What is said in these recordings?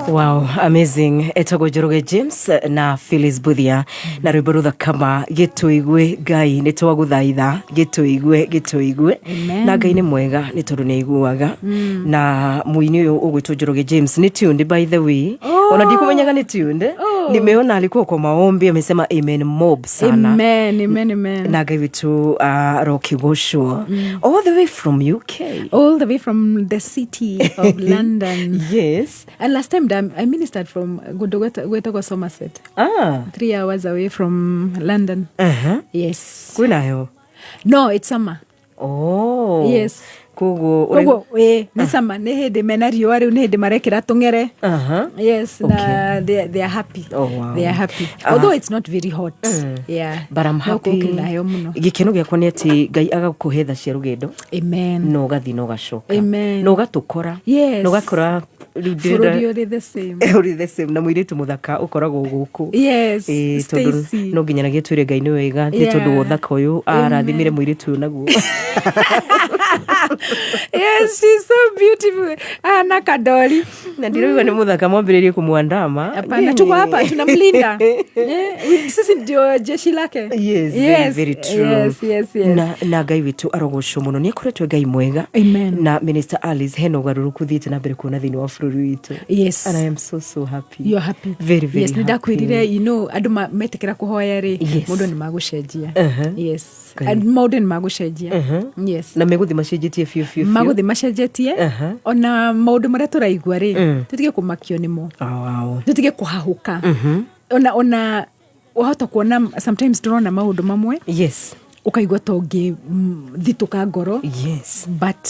Wow, amazing. Etagwo Njoroge James na Phyllis Buthia na rwĩmbo rũthakama gĩtũigue. Ngai, nĩ twagũthaitha, gĩtũigue, gĩtũigue. Amen. Na Ngai nĩ mwega nĩ tondũ nĩ aiguaga. Na mũini ũyũ ũgwĩtwo Njoroge James nĩ tuned, by the way. Oh. Ona ndikũmenyaga nĩ tuned. Oh. Nimeona alikuwa kwa maombi, amesema amen mob sana. Amen, amen, amen. Na Ngai witũ arokĩgocwo. All the way from UK. All the way from the city of London. And last time I ministered from Gwetagwo Somerset, 3 hours away from London. Yes. Kwĩnayo? No, it's summer. Oh. Yes. Koguo Koguo ĩ nĩ summer, nĩ hĩndĩ mena riũa rĩu, nĩ hĩndĩ marekĩra tũng'ere. Yes, na they are happy. Oh, wow. They are happy. Although it's not very hot. Yeah. But I'm No happy. gũkĩrĩ na heho mũno. Gĩkeno gĩakwa nĩ atĩ Ngai agakũhe tha cia rũgendo Amen. na ũgathiĩ na ũgacoka Amen. na ũgatũkora na ũgakora rĩu Bũrũri ũrĩ the same. Ũrĩ the same na mũirĩtu mũthaka ũkoragwo gũkũ. Yes. Ĩĩ, tondũ Stacy. no nginyanagia twĩre Ngai nĩ wega nĩ tondũ wa ũthaka ũyũ arathimire mũirĩtu ũyũ naguo. Yes, she's so beautiful. Ana kadoli. Na ndirauga nĩ mũthaka mwambĩrĩrie kũmwandama. Hapana, tuko hapa tunamlinda. Eh, sisi ndio jeshi lake. Yes, very, very true. Yes. Na Ngai witũ arogocwo mũno, nĩ akoretwo Ngai mwega. Amen. Na Minister Alice, hena ũgarũrũku thiĩte na mbere kuona thĩinĩ wa bũrũri witũ. Yes. And I am so so happy. You're happy. Very, very Yes, happy. nĩndakwĩrire, andũ metĩkĩra kũhoya rĩ, maũndũ nĩ magũcenjia. Yes. Ngai. And maũndũ nĩ magũcenjia. Yes. Na megũthiĩ macenjetie biũ biũ biũ. Magũthiĩ macenjetie. Ona maũndũ marĩa tũraigua rĩ, tũtige kũmakio nĩmo. Oh, wow. Tũtige kũhahũka. Ona wahota kuona sometimes tũrona maũndũ mamwe, ũkaigua ta ũngĩ thitũka ngoro, but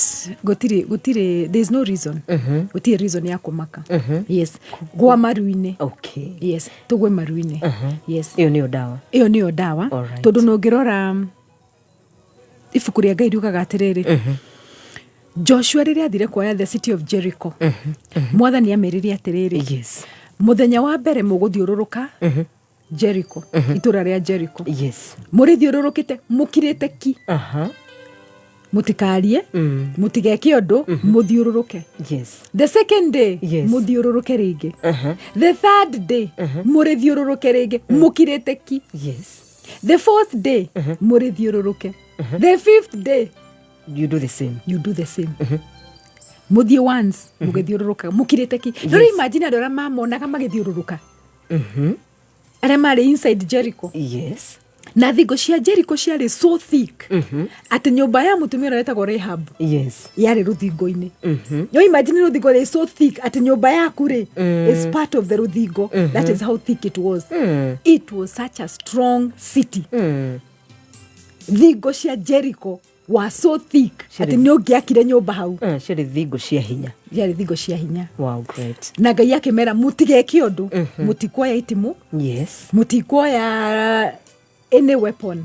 gũtirĩ, there is no reason, gũtirĩ reason ya kũmaka. Yes, gwa maru-inĩ. Yes, tũgwe maru-inĩ. Yes. Ĩyo nĩyo ndawa. Ĩyo nĩyo ndawa. Tondũ nũngĩrora ibuku rĩa Ngai riugaga atĩrĩrĩ, Joshua rĩrĩa athire kuoya the city of Jericho, Mwathani amerire atĩrĩrĩ, mũthenya wa mbere mũgũthiũrũrũka Jericho, itũra rĩa Jericho, mũrĩthiũrũrũkĩte mũkirĩte ki. Mũtikarie, mũtigeke ũndũ, mũthiũrũrũke. The second day, mũthiũrũrũke rĩngĩ. The third day, mũrĩthiũrũrũke rĩngĩ mũkirĩte ki. The fourth day, mũrĩthiũrũrũke. The fifth day, You do the same. You do the same. Mũthiĩ once mũgĩthiũrũrũka mũkirĩte ki. No rĩu imagine andũ arĩa mamonaga magĩthiũrũrũka, arĩa marĩ inside Jericho. Na thingo cia Jericho ciarĩ so thick atĩ nyũmba ya mũtumia ũrĩa wetagwo Rahab yarĩ rũthingo-inĩ. No imagine rũthingo rĩ so thick atĩ nyũmba yaku rĩ is part of the rũthingo. That is how thick it was. It was such a strong city. Thingo cia Jericho was so thick atĩ nĩ ũngĩakire nyũmba hau. Ciarĩ thingo cia hinya. Yarĩ thingo cia hinya. Wow, great. Na Ngai akĩmera mũtigeke ũndũ, mũtikuoya itimũ, mũtikuoya any weapon,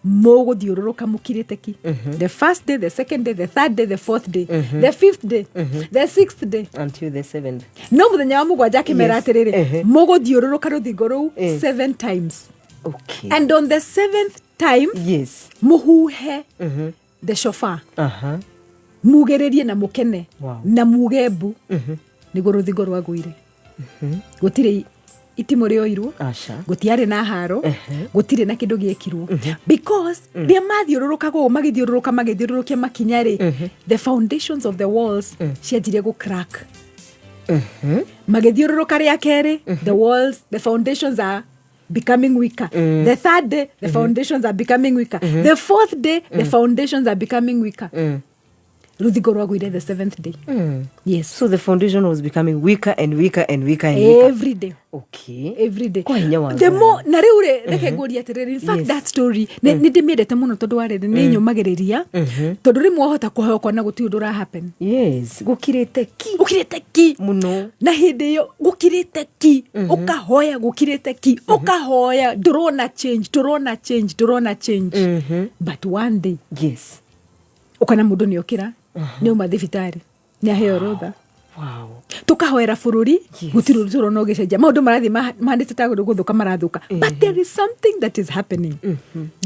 mũgũthiũrũrũka mũkirĩte ki, the first day, the second day, the third day, the fourth day, the fifth day, the sixth day, until the seventh. No mũthenya wa mũgwanja akĩmera atĩrĩrĩ, mũgũthiũrũrũka rũthingo rũu seven times, and on the seventh time, mũhuhe the shofar, mugĩrĩrie na mũkene na muge mbu, nĩguo rũthingo rwagũire. Gũtirĩ itimũ rĩoirwo. Aca. Gũtiarĩ na haro, gũtirĩ na kĩndũ gĩekirwo, because rĩrĩa mathiũrũrũkaga ũũ, magĩthiũrũrũka, magĩthiũrũrũkia makinya rĩ, the foundations of the walls cianjirie gũ crack. Magĩthiũrũrũka rĩa kerĩ, the walls, the foundations are becoming weaker. The third day, the foundations are becoming weaker. The fourth day, the foundations are becoming weaker. Rũthingo rwagũire the seventh day. Yes. So the foundation was becoming weaker and weaker and weaker and weaker. Every day. Every day. Kwa hinya wa The Ngai. more na rĩu rĩ, reke ngũrie atĩrĩrĩ, in fact, that story nĩ ndĩmĩendete mũno tondũ wa rĩrĩ, nĩ nyũmagĩrĩria, tondũ rĩmwe wahota kũhoya ũkona gũtirĩ ũndũ ũra happen. Yes, gũkirĩte ki. Ũkirĩte ki. Mũno. Na hĩndĩ ĩyo gũkirĩte ki, ũkahoya gũkirĩte ki, ũkahoya, ndũrona change, ndũrona change, ndũrona change, but one day ũkona mũndũ nĩ okĩra, nĩ auma thibitarĩ, nĩ aheo rũtha. Tukahoera bururi, gutiri undu turona ugicenjia, maundu marathie mahanĩte ta gũthũka marathuka, but there is something that is happening.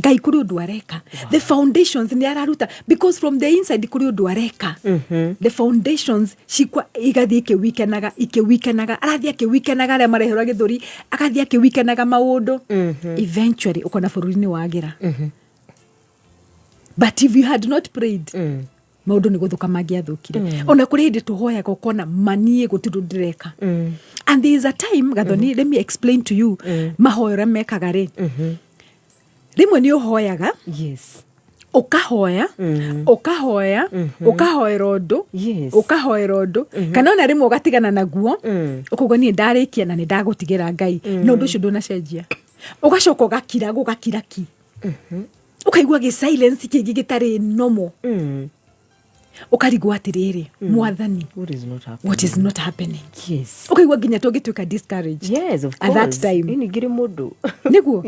Ngai kũrĩ ũndũ areka. The foundations nĩ araruta, because from the inside kũrĩ ũndũ areka. The foundations cikwa igathiĩ ikĩwikenaga, ikĩwikenaga, arathiĩ akĩwikenaga arĩa marehera gĩthũri, agathiĩ akĩwikenaga maũndũ. Eventually ũkona bũrũri nĩ wagĩra. But if you had not prayed, maũndũ nĩ gũthũka mangĩathũkire. Ona kũrĩ hĩndĩ tũhoyaga ũkona maniĩ gũtirĩ ũndũ ndĩreka. And there is a time, Gathoni, let me explain to you mahoya ũrĩa mekaga rĩ. Rĩmwe nĩ ũhoyaga, ũkahoya, ũkahoya, ũkahoera ũndũ, ũkahoera ũndũ, kana ona rĩmwe ũgatigana naguo, ũkauga, "Niĩ ndarĩkia na nĩ ndagũtigĩra Ngai," na ũndũ ũcio ndũnacenjia. Ũgacoka ũgakira, gũgakira ki, ũkaigua gĩ silence kĩngĩ gĩtarĩ normal. Ũkarigwo atĩrĩrĩ, Mwathani, What is not happening? What is not happening? Ũkaigua nginya tũngĩtuĩka discouraged Yes, of at that course. time. Ĩ ningĩ rĩ mũndũ. Nĩguo.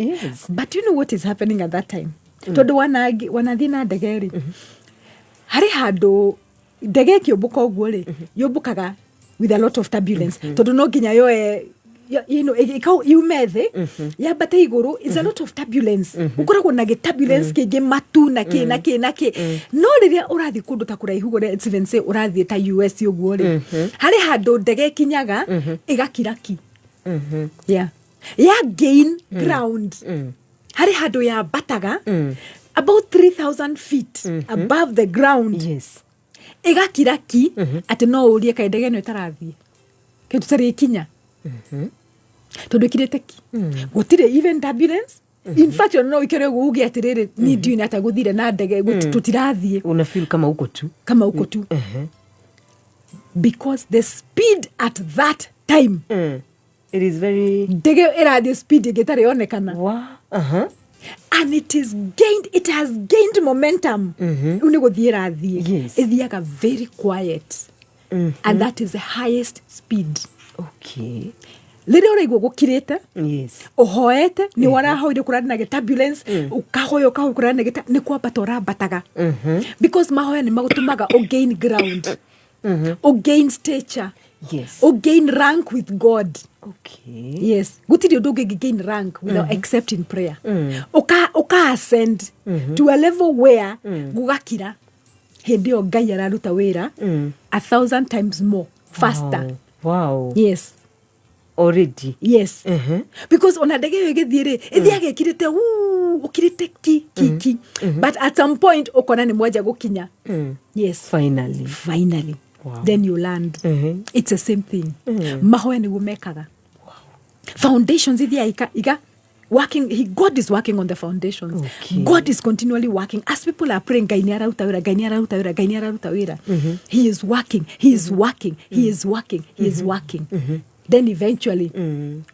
But you know what is happening at that time? Tondũ wanathiĩ na ndege rĩ, harĩ handũ ndege ĩkĩũmbũka ũguo rĩ, yũmbũkaga with a lot of turbulence, tondũ no nginya yoe yume thĩ yambate igũrũ. Is a lot of turbulence. Gũkoragwo na gĩ turbulence kĩingĩ, matu na kĩ na kĩ na kĩ. No rĩrĩa ũrathiĩ kũndũ ta kũraihu ũguo, let's even say ũrathiĩ ta US ũguo rĩ, harĩ handũ ndege ĩkinyaga ĩgakira ki. Yeah, ya gain ground. Harĩ handũ yambataga about 3000 feet above the ground, ĩgakira ki, atĩ no ũrie, kaĩ ndege ĩno ĩtarathiĩ? Kaĩ tũtarĩ ikinya? Tondũ ĩkirĩte ki, gũtirĩ even turbulence. In fact, ona no ũikare ũguo uge atĩrĩrĩ, niĩ ndiũĩ nĩ atĩa gũthire na ndege, tũtirathiĩ. Una feel kama uko tu. Kama uko tu, because the speed at that time, It is very ndege ĩrathiĩ speed ĩngĩ ĩtarĩ yonekana. And it has gained momentum. Rĩu nĩ gũthiĩ ĩrathiĩ. Ĩthiaga very quiet, and that is the highest speed. Rĩrĩa ũraigua gũkirĩte, ũhoete, nĩ warahoire, kũrarĩ na turbulence, ũkahoya, ũkahoya, kũrarĩ na nĩ kwambata ũrambataga, because mahoya nĩ magũtũmaga ũgain ground, ũgain stature, ũgain rank with God. Yes, gũtirĩ ũndũ ũngĩ gain rank without, except in prayer. Ũka ascend to a level where gũgakira. Hĩndĩ ĩyo Ngai araruta wĩra a thousand times more faster. Yes. Already. Yes, because ona ndege ĩyo ĩgĩthiĩ rĩ, ĩthiaga ĩkirĩte wuu, ũkirĩte ki ki ki, but at some point ũkona nĩ mwanja gũkinya. Yes. Finally. Finally. Then you land. It's the same thing. Mahoya nĩguo mekaga. Foundations ithiaga iga working. God is working on the foundations. God is continually working as people are praying. Ngai nĩ araruta wĩra, Ngai nĩ araruta wĩra, Ngai nĩ araruta wĩra. He is working, he is working, he is working, he is working. Then eventually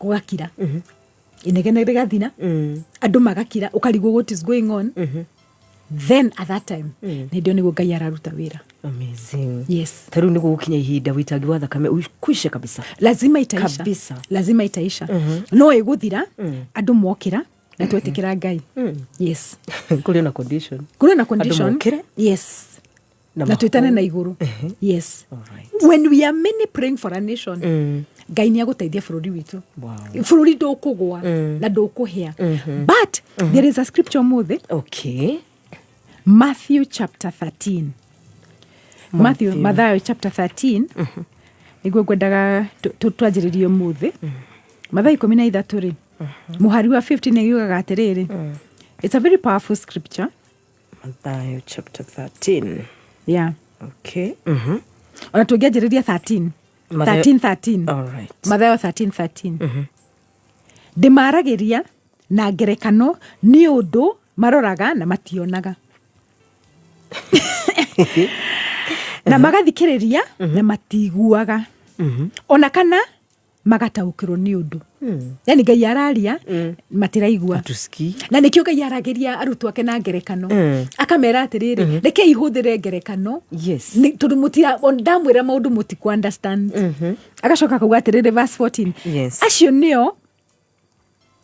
gũgakira, inegene rĩgathira, andũ magakira, ũkarigwo what is going on. Then at that time nĩndio nĩguo Ngai araruta wĩra. Amazing. Yes. Ta rĩu nĩ gũgũkinya ihinda wĩitangi wa thakame ukwishe kabisa. Lazima itaisha. Kabisa. Lazima itaisha. No ĩgũthira andũ mokĩra na twetĩkĩra Ngai. Yes. Kũrĩ na condition. Kũrĩ na condition. Mokĩre. Yes. Na Na twĩtane na mahoe. igũrũ. Yes. When we are many praying for a nation, Ngai nĩ agũteithia bũrũri witũ. Bũrũri ndũkũgwa na ndũkũhĩa. But there is a scripture ũmũthĩ. Matthew chapter 13. Matthew, Mathayo chapter 13 nĩguo ngwendaga twanjĩrĩrie ũmũthĩ. Mathayo 13 rĩ, mũhari wa 15 yugaga atĩrĩrĩ. It's a very powerful scripture. Mathayo chapter 13. Yeah. Ona tũngĩanjĩrĩria 13. Mathayo- 13 13. All right. Mathayo 13 13. Ndĩmaragĩria na ngerekano nĩ ũndũ maroraga na mationaga, na magathikĩrĩria na matiguaga, ona kana magataũkĩrwo nĩ ũndũ. Yani Ngai araria, matiraigua. Hatusikii. Na nĩkĩo Ngai aragĩria arutwo ake na ngerekano, akamera atĩrĩrĩ, rekei hũthĩre ngerekano, tondũ mũtira ndamwĩra maũndũ mũtikũ understand. Agacoka akauga atĩrĩrĩ, verse 14,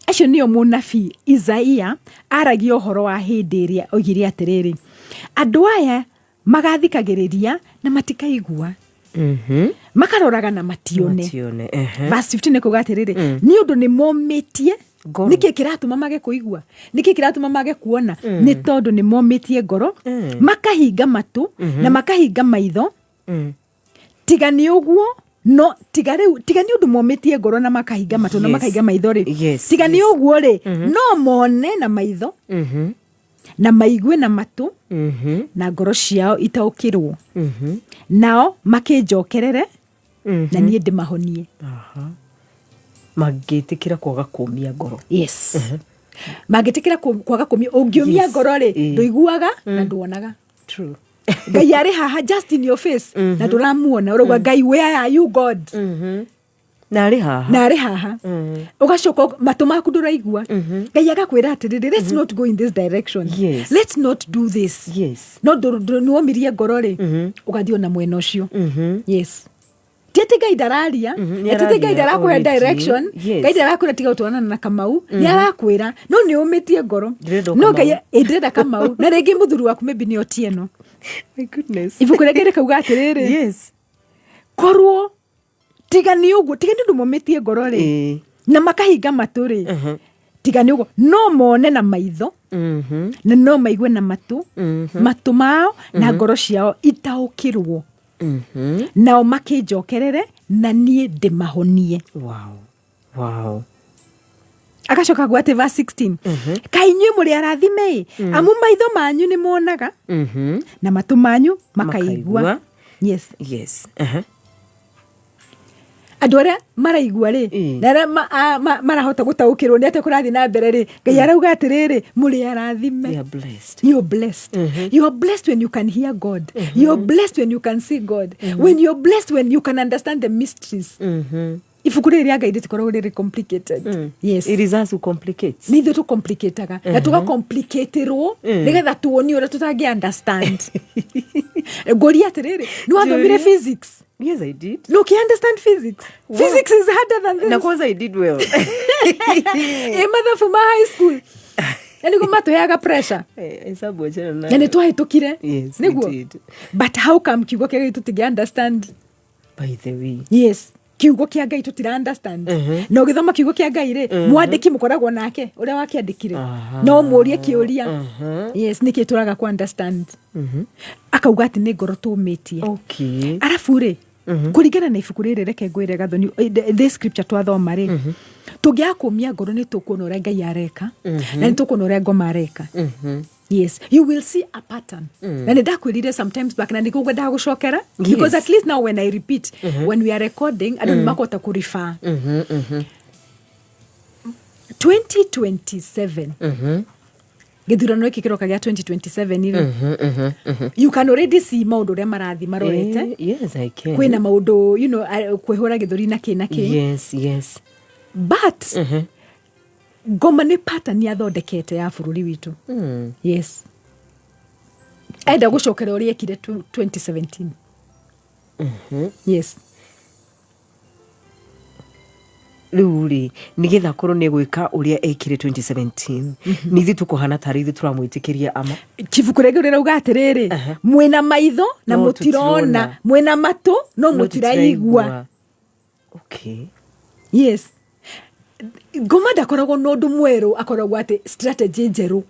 acio nĩo mũnabii Isaia aragia ũhoro wa hĩndĩ ĩrĩa oigire atĩrĩrĩ, andũ aya magathikagĩrĩria na matikaigua. Makaroraga na matione. Matione. Verse 15 nĩ kuga atĩrĩrĩ, nĩ ũndũ nĩ momĩtie. Ngoro. Nĩkĩ kĩratũma mage kũigua? Nĩkĩ kĩratũma mage kuona? Nĩ tondũ nĩ momĩtie ngoro, makahinga matũ na makahinga maitho. Tiga nĩ ũguo, no tiga rĩu, tiga nĩ ũndũ momĩtie ngoro na makahinga matũ na makahinga maitho rĩ, tiga nĩ ũguo rĩ, no mone na maitho na maigue na matũ na ngoro ciao itaũkĩrwo, nao makĩnjokerere na niĩ ndĩmahonie. Mangĩtĩkĩra kwaga kũmia ngoro. Yes, mangĩtĩkĩra kwaga kũmia. Ũngĩũmia ngoro rĩ, ndũiguaga na nduonaga. True. Ngai arĩ haha just in your face na ndũramuona. Ũrauga, "Ngai, where are you, God?" Na arĩ haha. Na arĩ haha. Ũgacoka matũ maku ndũraigua. Ngai agakwĩra atĩrĩrĩ, "Let's not go in this direction. Let's not do this." No nĩwomirie ngoro rĩ, ũgathiĩ ona mwena ũcio. Yes, ti atĩ Ngai ndararia. Nĩ Ti atĩ Ngai araria ndarakũhe already. direction. Ngai ndarakwĩra tiga gũtwarana na Kamau. Nĩ arakwĩra, no nĩ ũmĩtie ngoro. Ndĩrenda o No Kamau. Ngai, ĩ, ndĩrenda Kamau, na rĩngĩ mũthuri waku maybe nĩ Otieno. My goodness. Ibuku rĩngĩ rĩkauga atĩrĩrĩ, korwo tiga nĩ ũguo, tiga nĩ ũndũ momĩtie ngoro rĩ, na makahinga matũ rĩ, tiga nĩ ũguo, no mone na maitho na no maigue na matũ, matũ mao, na ngoro ciao itaũkĩrwo, nao makĩnjokerere na niĩ ndĩmahonie. Agacoka gwa atĩ verse 16, kaĩ inyuĩ mũrĩ arathime ĩ, amu maitho manyu nĩ monaga na matũ manyu makaigua. Makaigua. Yes. Andũ arĩa maraigua rĩ, na arĩa marahota gũtaũkĩrwo nĩ atĩa kũrathiĩ na mbere rĩ, Ngai arauga atĩrĩrĩ, mũrĩ arathime. They are blessed. You're blessed. You're blessed when you can hear God. You're blessed when you can see God. When you're blessed when you can understand the mysteries. Ibuku rĩrĩ rĩa Ngai rĩtikoragwo rĩrĩ complicated. Yes. It is us who complicates. Nĩ ithuĩ tũcomplicataga na tũgacomplicatĩrwo nĩgetha tuonio ũrĩa tũtangĩ understand. Ngũria atĩrĩrĩ, nĩ wathomire Njũria. physics? Yes, I did. No, can you understand physics? Wow. Physics is harder than this. Na kwanza I did well. Ĩ, mathabu ma high school na nĩguo matũheaga pressure. Eh, hesabu achana nayo. Na nĩ twahĩtũkire. Yes, we Nĩguo. did. But how come kiugo kĩa Ngai tũtingĩ understand? By the way. Yes, kiugo kĩa Ngai tũtira understand. Na ũgĩthoma kiugo kĩa Ngai rĩ, mwandĩki mũkoragwo nake ũrĩa wakĩandĩkire, no mũrie kĩũria. Yes, nĩkĩ tũraga ku understand? Akauga atĩ nĩ ngoro tũmĩtie. Arabu rĩ, kũringana na ibuku rĩrĩ, reke ngwĩre Gathoni, this scripture twathoma rĩ, tũngĩaga kũmia ngoro, nĩ tũkuona ũrĩa Ngai areka na nĩ tũkuona ũrĩa ngoma areka. Yes, you will see a pattern. Na nĩ ndakwĩrire sometimes back, na nĩguo ngwendaga gũcokera, because at least now when I repeat, when we are recording, andũ nĩ makũhota kũrefer. 2027, gĩthurano gĩkĩ kĩroka gĩa 2027 rĩ, you can already see maũndũ ũrĩa marathiĩ marorete. Eh, yes, I can. Kwĩna maũndũ kwĩhũra gĩthũri na kĩ na kĩ. But ngoma nĩ pattern yathondekete ya bũrũri witũ. Yes, enda gũcokera ũrĩa ekire 2017. Yes. Rĩu rĩ, nĩgetha akorwo nĩ gwĩka ũrĩa ekire 2017, nĩ ithuĩ tũkũhana tarĩ ithuĩ tũramwĩtĩkĩria ama? Kibuku rĩngĩ rĩrauga atĩrĩrĩ, mwĩna maitho na No mũtirona, tũtirona. mwĩna matũ no No mũtiraigua. tũtiraigua. Okay. Yes, ngoma ndakoragwo na ũndũ mwerũ, akoragwo atĩ strategy njerũ.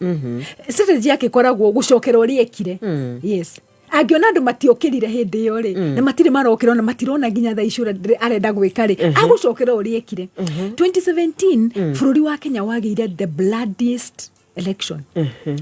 Strategy yake ĩkoragwo gũcokera ũrĩa ekire. Yes, angĩona andũ matiokĩrire hĩndĩ ĩyo rĩ, na matirĩ marokĩra na matirona nginya thaa ici ũrĩa arenda gwĩka rĩ, agũcokera ũrĩa ekire 2017. Bũrũri wa Kenya wagĩire the bloodiest election,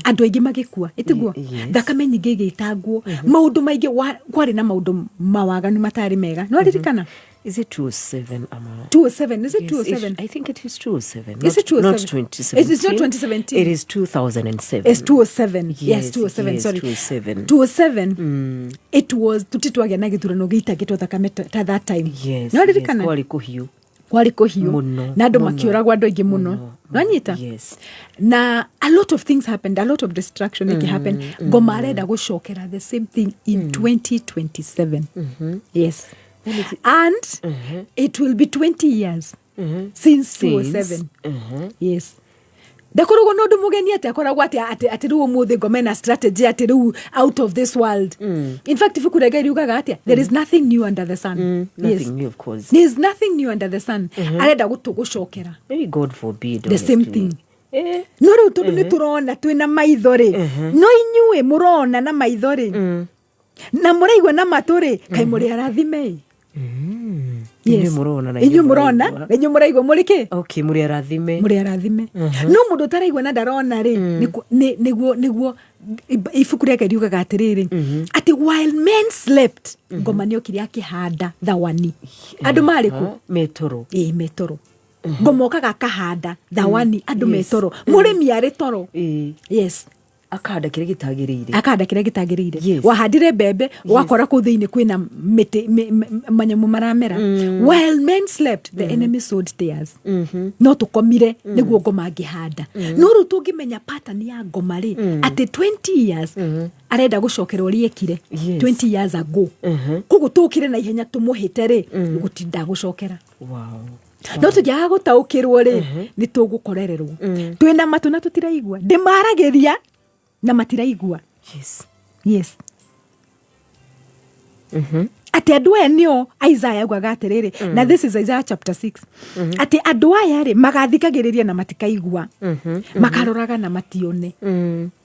andũ aingĩ magĩkua, ĩtiguo? Yes. Thakame nyingĩ ĩgĩtangwo, maũndũ maingĩ kwarĩ na maũndũ mawaganu matarĩ mega, nĩ waririkana? Is it 207 ama? 207, is it? Yes, 207. I think it is 207. Is it Not 207? 2017. It is not 2017. It is 2007. It's 207. Yes, Yes, 207. yes, Sorry. 207. 207. It was tutitwagĩa na gĩthurano gĩitangĩtwo thakame ta that time. Yes. Nĩ waririkana? Yes, kwarĩ kũhiũ. Kwarĩ kũhiũ. Mũno, Na andũ mũno, makĩũragwo, andũ aingĩ mũno. Mũno. Nwanyita? Yes. Na a lot of things happened, a lot of destruction ĩkĩ happen. Ngoma arenda gũcokera the same thing in 2027. Yes, and it will be 20 years since 207. Yes. Ndakoragwo na ũndũ mũgeni atĩ akoragwo atĩ rĩu ũmũthĩ ngome na strategy atĩ rĩu out of this world. In fact, ibuku rĩa Ngai riugaga atĩa? There is nothing new under the sun. Nothing new, of course. There is nothing new under the sun. Arenda gũtũgũcokera Maybe, God forbid. the same Honestly. thing. No rĩu tondũ nĩ tũrona twĩna maitho rĩ, no inyuĩ mũrona na maitho rĩ, na mũraigua na matũ rĩ, kaĩ mũrĩ arathime? Inyuĩ mũrona na inyuĩ mũrona mũraigua. Na inyuĩ mũraigua mũrĩ kĩ? Okay, mũrĩ arathime. Mũrĩ arathime. No mũndũ ũtaraigua na ndarona rĩ, nĩguo ibuku rĩa Ngai riugaga atĩrĩrĩ, atĩ while men slept, ngoma nĩokire akĩhanda thawani. Andũ marĩ kũ? Metoro. Ĩĩ, metoro. Ngoma okaga akahanda thawani andũ metoro, mũrĩmi arĩ toro. Yes. Akahanda kĩrĩa gĩtagĩrĩire. Akahanda kĩrĩa gĩtagĩrĩire. Wahandire mbembe, wakora kũu thĩinĩ kwĩna mĩtĩ, manyamũ maramera. While men slept, the enemy sowed tares. No tũkomire nĩguo ngoma angĩhanda. No rĩu tũngĩmenya pattern ya ngoma rĩ, atĩ 20 years arenda gũcokera ũrĩa ekire 20 years ago, koguo tũkĩre na ihenya tũmũhĩte rĩ, gũtinda gũcokera. No tũngĩaga gũtaũkĩrwo rĩ, nĩ tũgũkorererwo. Twĩna matũ na tũtiraigua, ndĩmaragĩria na matiraigua. Yes, atĩ andũ aya nĩo Isaiah augaga atĩrĩrĩ, na this is Isaiah chapter 6, atĩ andũ aya rĩ magathikagĩrĩria na matikaigua, makaroraga na matione,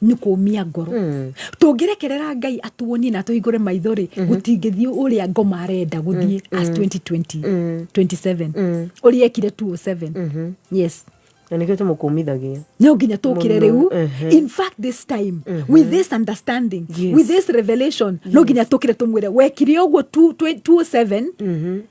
nĩ kũmia ngoro. Tũngĩrekerera Ngai atuonie na atũhingũre maitho rĩ, gũtingĩthiĩ ũrĩa ngoma arenda gũthiĩ as 2020 27, ũrĩa ekire 207. Yes. Na nĩkĩo tũmũkũmithagia. No nginya tũkĩre Mũno, rĩu. In fact, this time, with this understanding, with this revelation, no nginya tũkĩre tũmwĩre wekire ũguo 207,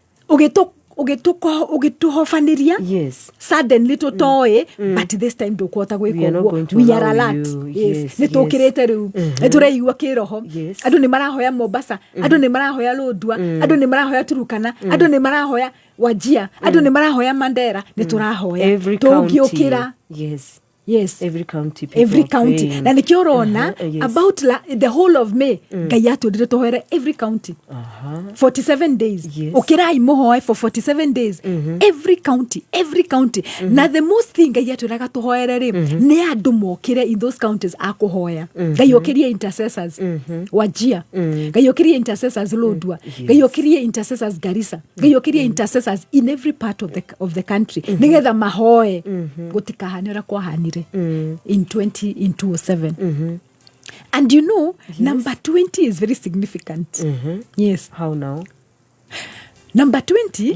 ũgĩtũhobanĩria suddenly tũtoĩ, but this time ndũkũhota We gwĩka are not ũguo. going to We are allow alert. you. Yes. Nĩ tũkĩrĩte rĩu, nĩ tũreigua kĩroho. Andũ nĩ marahoya Mombasa, andũ nĩ marahoya Lodwar, andũ nĩ marahoya Turukana, andũ nĩ marahoya Wajia, andũ nĩ marahoya Mandera. Nĩ tũrahoya. Every county. Tũngĩũkĩra. Every county people Every are county. praying. Na nĩkĩo ũrona about the whole of May, Ngai atwĩrire tũhoere every county 47 days. Ũkĩrai mũhoe for 47 days, every county, every county. Na the most thing Ngai atwĩraga tũhoere rĩ, nĩ andũ mokĩre in those counties akũhoya. Ngai ũkĩrie intercessors Wajia, Ngai ũkĩrie intercessors Lodwar, Ngai ũkĩrie intercessors Garissa, Ngai ũkĩrie intercessors in every part of the country, nĩgetha mahoe gũtikahane ũrĩa kwahanire in 20 in 207. And you know, number 20 is very significant. Yes. How now? Number 20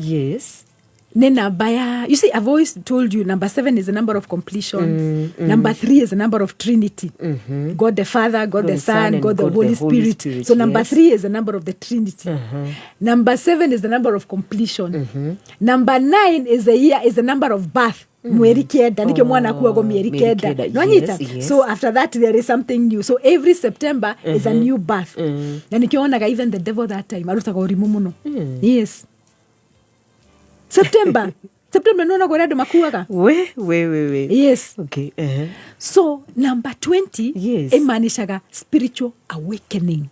nĩ namba ya, you see, I've always told you, number 7 is the number of completion. Number 3 is the number of Trinity, God the Father, God the Son, and God the God Holy the Holy Spirit. Spirit, So number 3 is the number of the Trinity. Number 7 is the number of completion. Number 9 is the year, is the number of birth, mweri 9, nikio mwana akuagwo mieri Mieri 9. 9, Nwanyita? Yes. So after that there is something new. So every September is a new birth. Na nikio wonaga even the devil that time arutaga ũrimũ mũno. Yes, September, September nĩwonaga ũrĩa andũ makuaga. We we we we. Yes. So number 20 ĩmaanishaga spiritual awakening.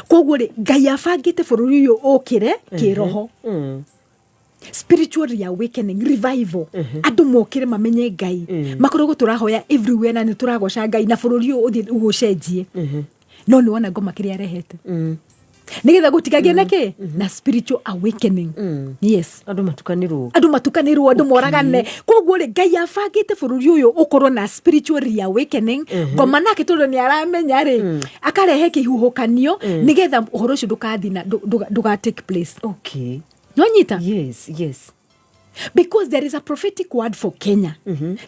Koguo rĩ, Ngai abangĩte bũrũri ũyũ ũkĩre kĩroho, spiritual reawakening, revival, andũ mokĩre mamenye Ngai, makoragwo tũrahoya everywhere na nĩ tũragoca Ngai na bũrũri ũyũ ũthiĩ ũgũcenjie. No nĩ wona ngoma kĩrĩa arehete, nĩgetha gũtikagĩe na kĩ na spiritual awakening. Yes. Andũ matukanĩrwo. Andũ matukanĩrwo, andũ moragane. Koguo rĩ, Ngai abangĩte bũrũri ũyũ ũkorwo na spiritual reawakening. Ngoma nake tondũ nĩ aramenya rĩ, akarehe kĩhuhũkanio nĩgetha ũhoro ũcio ndũkathi na ndũga take place. Nonyita? Yes. Because there is a prophetic word for Kenya.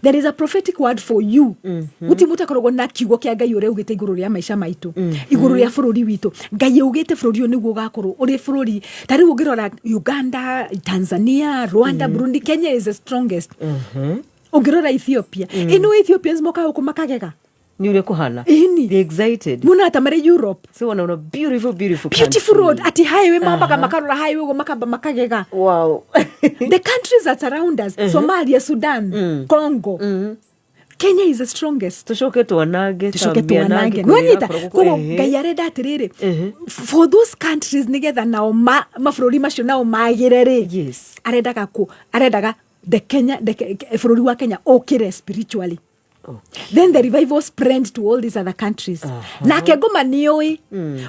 There is a prophetic word for you. Guti mutakoragwo na kiugo kia Ngai uria ugite iguru ria maica maitu, iguru ria bururi witu. Ngai augite bururi uyu niguo ugakorwo uri bururi ta riu ungirora Uganda, Tanzania, Rwanda, Burundi, Kenya is the strongest. Ungirora Ethiopia, ino Ethiopians moka guku makagega. Nĩ ũrĩa kũhana. Ĩni. They excited. Muona ta marĩ Europe. So wanaona beautiful, beautiful Beautiful country. road, ati highway, mambaga makarora highway uguo makamba makagega. The countries that surround us, Somalia, Sudan, Congo, Kenya is the strongest. Tũcoke twanange ta Tucoke twanange. mĩanangĩko ĩrĩa Nwanyita? ĩrakorwo gũkũ. Koguo Ngai arenda atĩrĩrĩ, for those countries, nĩgetha nao mabũrũri macio nao magĩre rĩ, arendaga the Kenya, the bũrũri wa Kenya ũkĩre spiritually. Then the revival spread to all these other countries. Nake ngoma nĩũĩ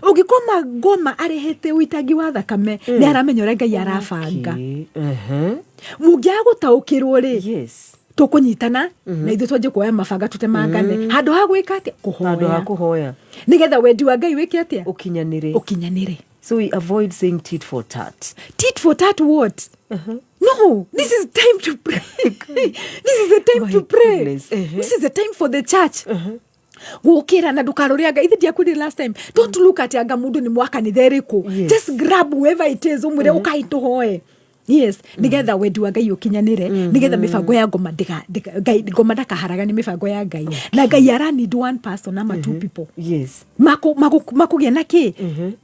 ũngĩkoma ngoma arehete ũitangi wa thakame, nĩ aramenya ũrĩa Ngai arabanga. Mũngĩaga gũtaũkĩrwo rĩ, tũkũnyitana na ithuĩ twanjie kuoya mabanga tũtemangane handũ ha gwĩka atĩa? Handũ ha Kũhoya. Kũhoya. Nĩgetha wendi wa Ngai wĩke atĩa? Ũkinyanĩre. Ũkinyanĩre. So we avoid saying tit for tat. Tit for tat what? No, this is time to pray. This is a time My to pray. goodness. This is a time for the church gũkĩra na ndũkarore anga ithe ndiakwĩrire last time, don't look at anga mũndũ nĩ mwakanitha ĩrĩkũ. Just grab whoever it is, ũmwĩre ũkai tũhoe. Yes, nĩgetha wendi wa Ngai ũkinyanĩre, nĩgetha mĩbango ya ngoma Ngai ngoma ndakaharaganie mĩbango ya Ngai. Na Ngai ara need one person ama two people makũgĩa na kĩ,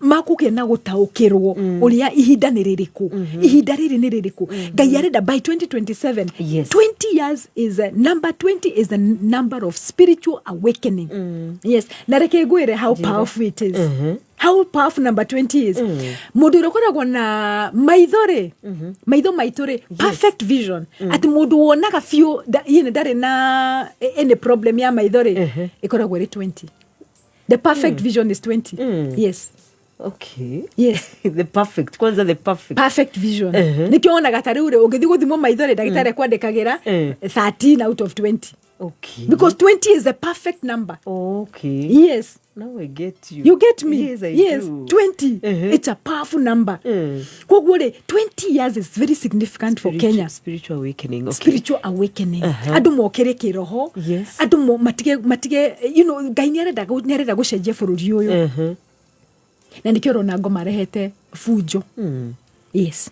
makũgĩa na gũtaũkĩrwo ũrĩa ihinda nĩ rĩrĩkũ, ihinda rĩrĩ nĩ rĩrĩkũ Ngai arenda by 2027. 20 years is a number, 20 is a number of spiritual awakening. Yes, na reke ngwĩre how powerful it is, how powerful number 20 is. Mũndũ ũrĩa ũkoragwo na maitho rĩ, maitho maitũ rĩ, perfect vision, atĩ mũndũ wonaga biũ yini ndarĩ na any problem ya maitho rĩ, ĩkoragwo ĩrĩ 20. The perfect vision is 20. Yes. Yes. The perfect, kwanza the perfect. Perfect vision. Nĩkĩo wonaga ta rĩu rĩ, ũngĩthiĩ gũthimwo maitho rĩ, ndagĩtarĩ akwandĩkagĩra 13 out of 20, because 20 is the perfect number. Yes. Now I get you. You get me? Yes, I Yes. do. 20, it's a powerful number. Koguo rĩ, 20 years is very significant for Kenya. Spiritual awakening, okay. Spiritual awakening, andũ mokĩre kĩroho. Andũ matige Ngai nĩ arenda gũcenjia bũrũri ũyũ. Na nĩkĩo ũrona ngoma arehete bunjo. Yes,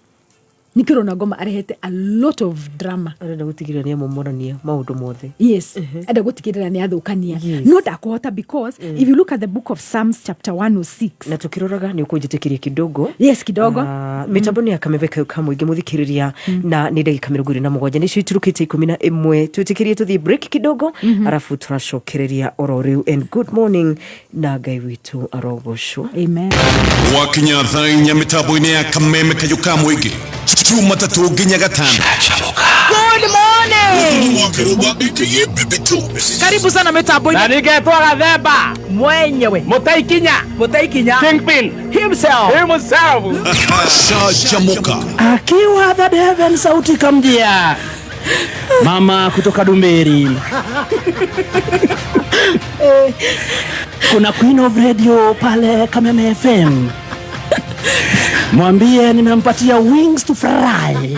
nĩkĩo ũrona ngoma arehete a lot of drama. Arenda gũtigĩrĩra nĩ amomorania maũndũ mothe. Yes, enda gũtigĩrĩra nĩ athũkania. No ndakũhota, because if you look at the book of Psalms chapter 106. Na tukĩroraga nĩ ũkũnjĩtĩkĩria kidogo. Yes, kidogo. Ah, mĩtambo nĩ ya kamebe kau ka mũingĩ, mũthikĩrĩria, na nĩ ndagĩka 27 nĩcio iturũkĩte 11. Twĩtĩkĩrie tũthiĩ break kidogo, arabu tũracokereria oro rĩu. And good morning, na Ngai witũ arogocwo. Amen. Gwakinya thaa 4 mĩtambo-inĩ ya Kameme kayũ ka mũingĩ, Jumatatũ nginya Gatano. Good morning. Wa Kĩrũmba aka Baby Two. Karibu sana mitambo-inĩ. Na ningetwo Gathemba. Mwenyewe. Mũtaikinya. Mũtaikinya. Kingpin himself. Himself. Canjamũka. Akiwa the heaven, sauti kamjia mama kutoka Dumberi. Kuna Queen of Radio pale Kameme FM, mwambie nimempatia wings to fly.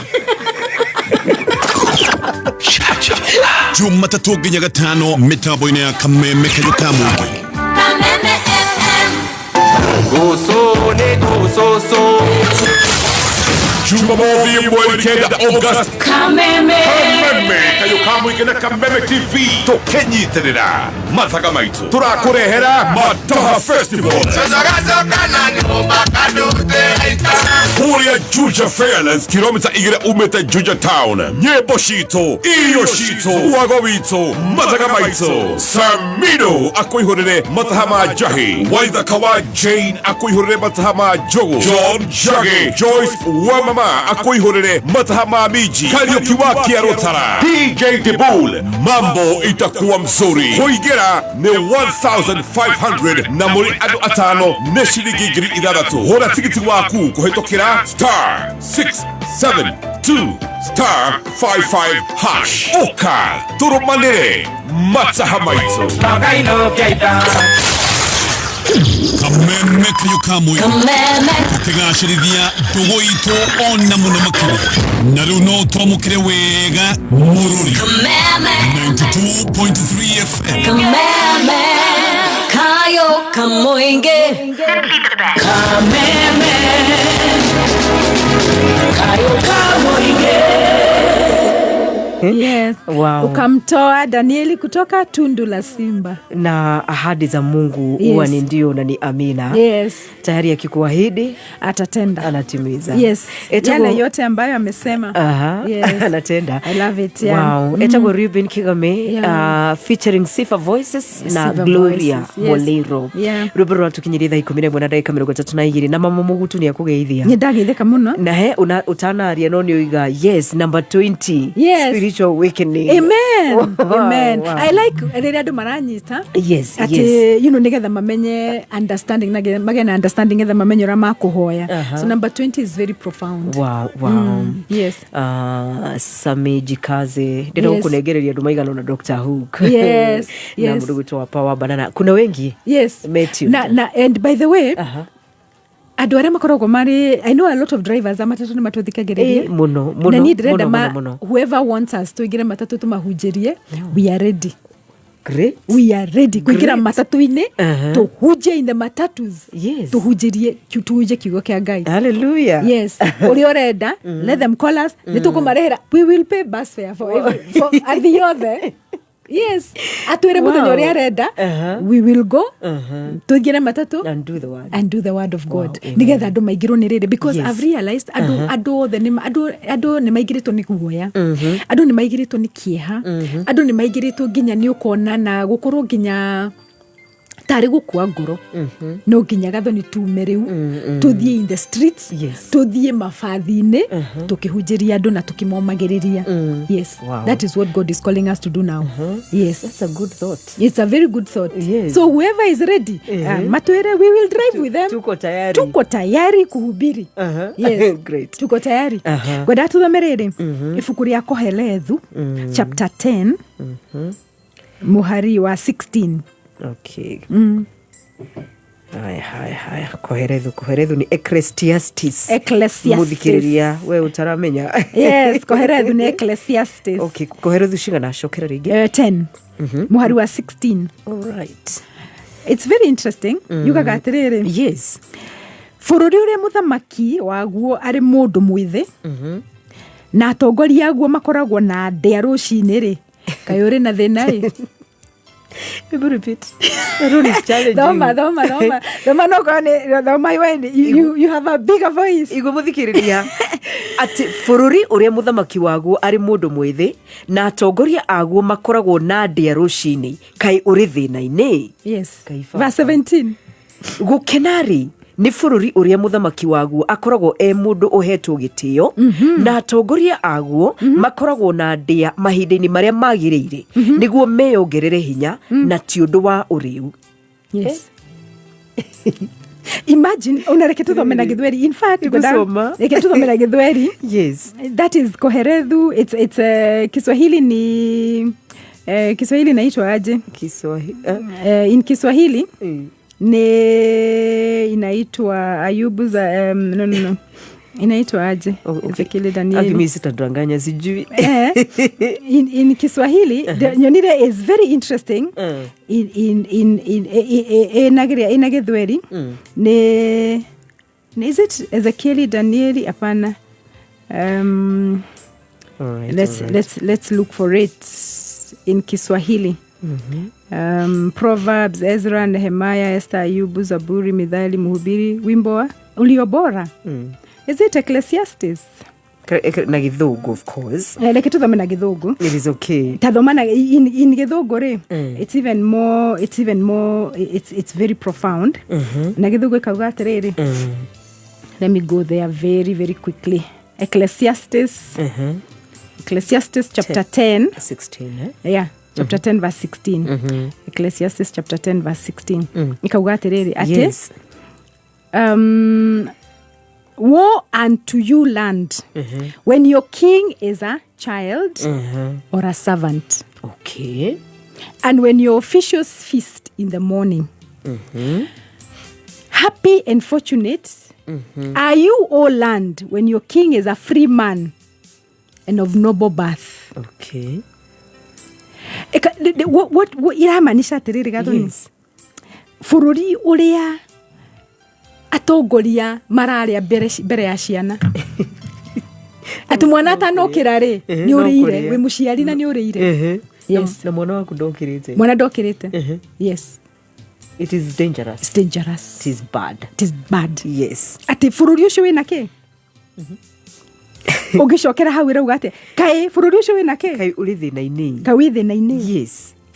Jumatatũ nginya Gatano mĩtambo-inĩ ya Kameme kayũ ka mũingĩ. Kameme FM. Gusu ni gususu. Jumamothi 9 August. Kameme. Kameme kayũ ka mũingĩ na Kameme TV tũkĩnyitĩrĩra mathaga maitũ tũrakũrehera Mataha Festival kũrĩa Juja Fairlands, kilomita 2 umĩte Juja Town. Nyĩmbo citũ, irio citũ, wago witũ, mathaga maitũ. Samino akũihũrĩre mataha ma njahi, Waithaka wa Jane akũihũrĩre mataha ma njogu, John Njagi, Joyce Wamama akũihũrĩre mataha ma minji, Kariuki wa Kiarutara, DJ Dibul. Mambo itakuwa mzuri. Kũingĩra nĩ 1500 na mũrĩ andũ atano nĩ ciringi 6000. Hũra tigiti waku kũhĩtũkĩra *672*55#. Ũka tũrũmanĩre mataha maitũ. Kameme kayũ ka mũingĩ. Kameme. Tũkĩgacĩrithia ndũgũ itũ ona mũno makĩria, na rĩu no twamũkĩre wega mũrũri. Kameme. 92.3 FM. Kameme. Kayo kamoinge. Kameme. Kayo kamoinge. Yes. Ukamtoa Danieli kutoka tundu la simba. Na ahadi za Mungu huwa ni ndio na ni amina. Tayari akikuahidi atatenda. Anatimiza. Yes. Yale yote ambayo amesema. Yes. Anatenda. I love it. Yeah. Wow. Etagwo Ruben Kigame, featuring Sifa Voices na Sifa Gloria Voices, yes. Molero. Rwĩmbo rũratũkinyĩria thaa 11 na ndagĩka 32, na mama Mũgutu nĩ akũgeithia. Nĩ ndageithĩka mũno. Na he utanaria no nĩ oiga yes, number 20. Spiritual awakening. Amen. Amen. Amen. I like rĩrĩa andũ maranyita atĩ nĩgetha mamenye understanding na magĩe na understanding, nĩgetha mamenye ũrĩa makũhoya. So number 20 is very profound. Yes. Sami Jikaze, ndĩrenda gũkũnengereria andũ maigana ũna, Dr. Hook na mũndũ gwĩtwo wa Power Banana, kuna wengi. Matthew. Na and by the way, andũ arĩa makoragwo marĩ, I know a lot of drivers a matatũ nĩ matũthikagĩrĩria. Eh, mũno, mũno, Na niĩ ndĩrenda mũno, mũno, mũno. whoever wants us tũingĩre matatũ tũmahunjĩrie, we are ready. Great. We are ready kũingĩra matatũ-inĩ, tũhunjie in the matatus, tũhunjĩrie, tũhunjie kiugo kĩa Ngai. Hallelujah. Yes, ũrĩa ũrenda, let them call us, nĩ tũkũmarehera. We will pay bus fare for athii othe. Yes, atwĩre mũthenya ũrĩa arenda, we will go tũingĩre matatũ and do the word. And do the word of God, Amen. nigetha andũ maingĩrwo nĩ rĩrĩ, because I've realized andũ othe andũ nĩ maingĩrĩtwo nĩ guoya, andũ nĩ maingĩrĩtwo nĩ kĩeha, andũ nĩ maingĩrĩtwo nginya nĩ ũkona na gũkorwo nginya tarĩ gũkua ngoro. No nginya gathoni tume rĩu, tũthiĩ in the streets, tũthiĩ mabathi-inĩ, tũkĩhunjĩria andũ na tũkĩmomagĩrĩria. Yes. That is what God is calling us to do now. Yes. That's a good thought. It's a very good thought. So whoever is ready, matwĩre, we will drive with them. Tuko tayari. Tuko tayari kuhubiri. Yes. Great. Tuko tayari. Ngwenda tuthome rĩrĩ ibuku rĩa Kohelethu, chapter 10, mũhari wa 16. Okay. Haya, haya, haya. Koherethu, Koherethu ni Ecclesiastes. Ecclesiastes. Muthikiriria we utaramenya. Yes, Koherethu nĩ Ecclesiastes. Okay, Koherethu cigana? Cokera rĩngĩ. 10, mũhari wa 16. All right. It's very interesting. Yugaga atĩrĩrĩ, bũrũri ũrĩa mũthamaki waguo arĩ mũndũ mwĩthĩ na atongoria aguo makoragwo na ndĩa rũcinĩ rĩ, kaĩ ũrĩ na thĩna ĩ. Maybe repeat. That one is challenging. Thoma, thoma, thoma, thoma. No korwo nĩ thoma we, you have a bigger voice. Igwe mũthikĩrĩria atĩ bũrũri ũrĩa mũthamaki waguo arĩ mũndũ mwĩthĩ na atongoria aguo makoragwo na ndĩa rũcinĩ, kaĩ ũrĩ thĩna-inĩ. Yes. Kai baba. Verse 17. Gũkena-rĩ, nĩ bũrũri ũrĩa mũthamaki waguo akoragwo e mũndũ ũhetwo gĩtĩo na atongoria aguo makoragwo na ndĩa mahinda-inĩ marĩa magĩrĩire, nĩguo meyongerere hinya na ti ũndũ wa ũrĩu. Yes, imagine. Ona reke tuthome na Gĩthweri, in fact. Gũcoma. Reke tuthome na Gĩthweri. That is Koherethu. It's Kiswahili ni Kiswahili inaitwa aje? Kiswahili. In Kiswahili ni inaitwa Ayubu za no, inaitwa aje? Oh, okay. Ezekieli, Danieli. Aki mimi sitadanganya, sijui. In Kiswahili, the nyonire is very interesting. In ina Gĩthweri ni, is it Ezekieli, Danieli? Hapana. All right, let's all right. Let's look for it in Kiswahili. Proverbs, Ezra, Nehemiah, Esther, Ayubu, Zaburi, Mithali, Mhubiri, wimbo wa ulio bora. Is it Ecclesiastes? Na Gĩthũngũ, of course. Reke tuthome na Gĩthũngũ. It is okay. Tathoma na in Gĩthũngũ rĩ, it's even more it's very profound. Na Gĩthũngũ ĩkauga atĩrĩrĩ, let me go there very, very quickly. Ecclesiastes, Ecclesiastes chapter 10. 16, eh? Yeah, chapter 10 verse 16. Ecclesiastes chapter 10 verse 16 ikauga atĩrĩrĩ atĩ, "Woe unto you, land, when your king is a child or a servant, and when your officials feast in the morning. Happy and fortunate are you, O land, when your king is a free man and of noble birth." What iramaanisha atĩrĩrĩ, Gathoni, bũrũri ũrĩa atongoria mararĩa mbere ya ciana, atĩ mwana atanokĩra rĩ, nĩ no ũrĩire kũrĩa. Wĩ mũciari na nĩ ũrĩire. Yes. Na mwana waku ndokĩrĩte. Mwana ndokĩrĩte, yes. It is dangerous. It's dangerous. It is bad. It is bad. Atĩ bũrũri ũcio wĩna kĩ, ũngĩcokera hau ĩrauga atĩ kaĩ bũrũri ũcio wĩna kĩ? Kaĩ ũrĩ thĩna-inĩ. Kaĩ wĩ thĩna-inĩ.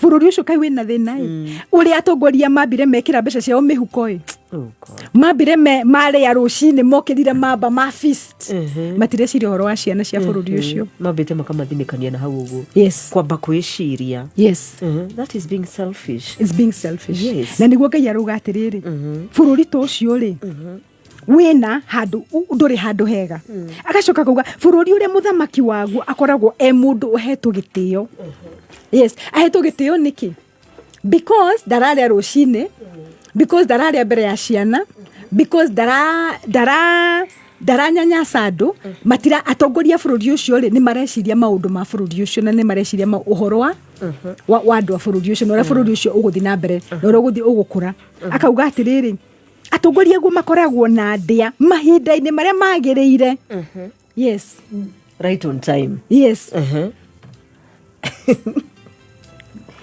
Bũrũri ũcio kaĩ wĩna thĩna ĩ, ũrĩa atongoria mambire mekĩra mbeca ciao mĩhuko ĩ. Oh God. Mambire marĩa rũcinĩ mokĩrire mamba ma feast, matireciria ũhoro wa ciana cia bũrũri ũcio. Mambĩte makamathinĩkania na hau ũguo. Kwamba kwĩciria. That is being selfish. It's being selfish. Na nĩguo Ngai arauga atĩrĩrĩ, bũrũri ta ũcio rĩ, wĩna handũ ndũrĩ handũ hega. Agacoka akauga bũrũri ũrĩa mũthamaki waguo akoragwo e mũndũ ũhetwo gĩtĩo. Yes, ahetwo gĩtĩo nĩkĩ? Because ndararĩa rũcinĩ, because ndararĩa mbere ya ciana, because ndaranyanyasa andũ. Matira atongoria a bũrũri ũcio rĩ, nĩ mareciria maũndũ ma bũrũri ũcio, na nĩ mareciria ũhoro wa andũ a bũrũri ũcio, na ũrĩa bũrũri ũcio ũgũthiĩ na mbere, na ũrĩa ũgũthiĩ ũgũkũra. Akauga atĩrĩrĩ, atongoria aguo makoragwo na ndĩa mahinda-inĩ marĩa magĩrĩire. Yes. Right on time. Yes.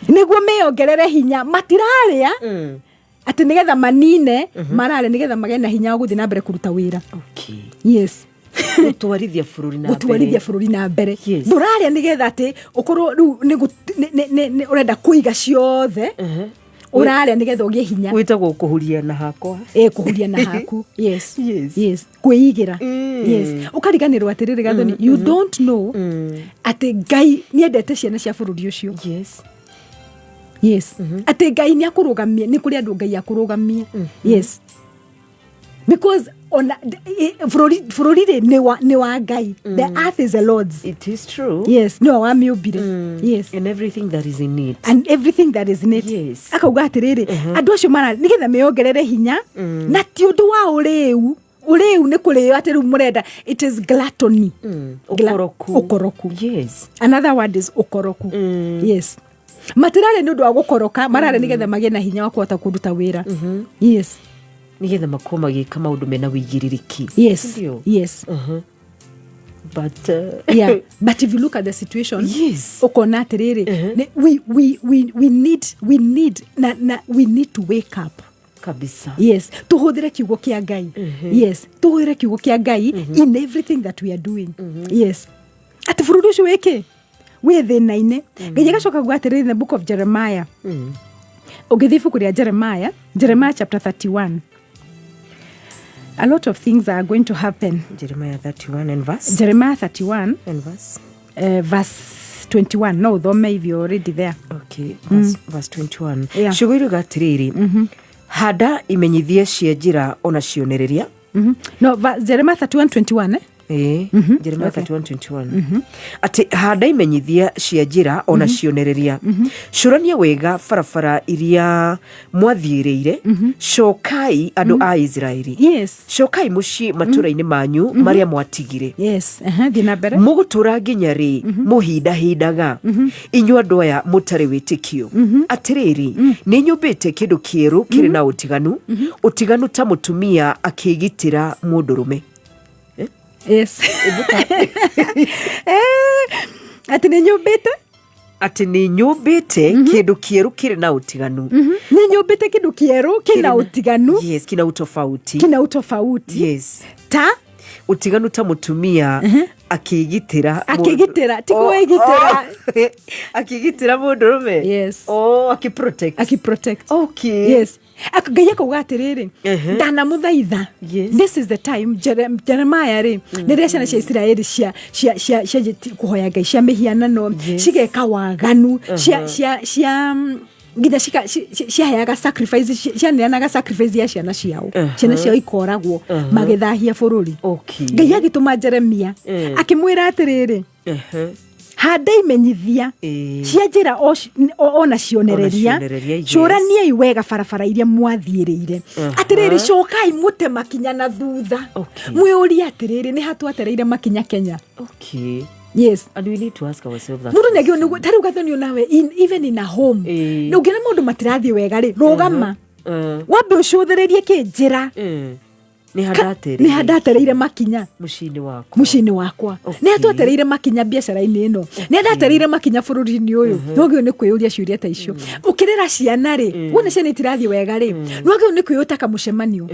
Nĩguo meyongerere hinya. Matirarĩa atĩ nĩgetha manine, mararĩa nĩgetha magĩe na hinya wa gũthiĩ na mbere kũruta wĩra. Yes. Gũtwarithia bũrũri na mbere. Gũtwarithia bũrũri na mbere. Ndũrarĩa nĩgetha atĩ ũkorwo rĩu nĩ ũrenda kũiga ciothe. Ũrarĩa nĩgetha ũgĩe hinya. Gwĩtagwo kũhuria na hakwa. Ĩ, kũhuria na haku, yes. Yes, kwĩigĩra. Yes, ũkariganĩrwo atĩrĩrĩ, Gathoni, you don't know atĩ Ngai nĩendete ciana cia bũrũri ũcio. Yes, atĩ Ngai nĩ akũrũgamia, nĩ kũrĩ andũ Ngai akũrũgamia. Yes, because ona bũrũri rĩ, nĩ wa Ngai. The earth is the Lord's. It is true. Yes, nĩwe wamĩũmbire. Yes. And everything that is in it. And everything that is in it. Akauga atĩrĩrĩ, andũ acio mara nĩgetha meyongerere hinya, na ti ũndũ wa ũrĩu. Ũrĩu nĩ kũrĩo atĩ rĩu mũrenda, it is gluttony. Ũkoroku. Ũkoroku. Another word is ũkoroku. Yes, matirarĩa nĩ ũndũ wa gũkoroka, mararĩa nĩgetha magĩe na hinya wa kũhota kũruta wĩra. Yes. Nĩgetha makorwo magĩka maũndũ mena wĩigĩrĩrĩki. Ndio? Yes. But Yeah, but if you look at the situation, ukona atĩrĩrĩ, we need na we need to wake up. Kabisa. Yes, tuhũthĩre kiugo kĩa Ngai. Yes, tuhũthĩre kiugo kĩa Ngai in everything that we are doing. Yes, atĩ bũrũri ũcio wĩkĩ wĩ thĩna-inĩ. Ngai agacoka kuga atĩrĩrĩ, in the book of Jeremiah, ũngĩthiĩ ibuku rĩa Jeremiah, Jeremiah chapter 31, a lot of things are going to happen. Jeremiah 31 and verse? Jeremiah 31. And verse? Verse 21. No ũthome if you're already there. Okay, verse 21. Ciugo iruga atĩrĩrĩ, handa imenyithia cia njĩra ona cionereria. No, Jeremiah 31 21, eh? Ĩĩ, Jeremiah 31:21, atĩ handa imenyithia cia njĩra ona cionereria, cũrania wega barabara iria mwathiĩrĩire, cokai andũ a Isiraeli, cokai mũciĩ matũũra-inĩ manyu marĩa mwatigire. Yes, thiĩ na mbere. Mũgũtũra nginya rĩ mũhindahindaga, inyuĩ andũ aya mũtarĩ wĩtĩkio? Atĩrĩrĩ, nĩ nyũmbĩte kĩndũ kĩerũ kĩrĩ na ũtiganu, ũtiganu ta mũtumia akĩgitĩra mũndũrũme. Yes. Atĩ nĩ nyũmbĩte? Atĩ nĩ nyũmbĩte kĩndũ kĩerũ kĩrĩ na ũtiganu. Nĩ nyũmbĩte kĩndũ kĩerũ kĩna ũtiganu. Yes, kina utofauti. Kina utofauti. Ta Ũtiganu ta mũtumia akĩgitĩra. Akĩgitĩra, ti kwĩgitĩra. Akĩgitĩra mũndũrũme. Oh, akĩprotect. Akiprotect. Yes. Ngai akauga atĩrĩrĩ, ndanamũthaitha, this is the time. Jeremiah rĩ, rĩrĩa ciana cia Isiraeli cia kũhoya ngai cia mĩhianano, cigeka waganu, cia nginya ciaheaga sacrifice, cianeanaga sacrifice ya ciana ciao, ciana ciao ikoragwo, magĩthahia bũrũri. Ngai agĩtũma Jeremia, akĩmwĩra atĩrĩrĩ, handa imenyithia cia njĩra ona cionereria, cionereria, yes. Cũraniai wega barabara iria mwathiĩrĩire. Atĩrĩrĩ, cokai mũte makinya na thutha, mwĩũrie atĩrĩrĩ, nĩ hatwatereire makinya Kenya? Yes. And we need to ask ourselves that. Mũndũ nĩagĩrĩirwo nĩguo ta rĩu, Gathoni, nawe even in a home, na ũngĩona maũndũ matirathiĩ wega rĩ, rũgama, wambe ũcũthĩrĩrie kĩ njĩra. Nĩ handatereire. Nĩ handatereire makinya. Mũciĩ-inĩ wakwa. Mũciĩ-inĩ wakwa, nĩ hatwatereire makinya biacara-inĩ ĩno, nĩ handatereire makinya bũrũri-inĩ ũyũ. Nĩ wagĩrĩirwo nĩ kwĩyũria ciũria ta icio. Ũkĩrera ciana rĩ, wona ciana itirathiĩ wega rĩ, nĩ wagĩrĩirwo nĩ kwĩyũta kamũcemanio,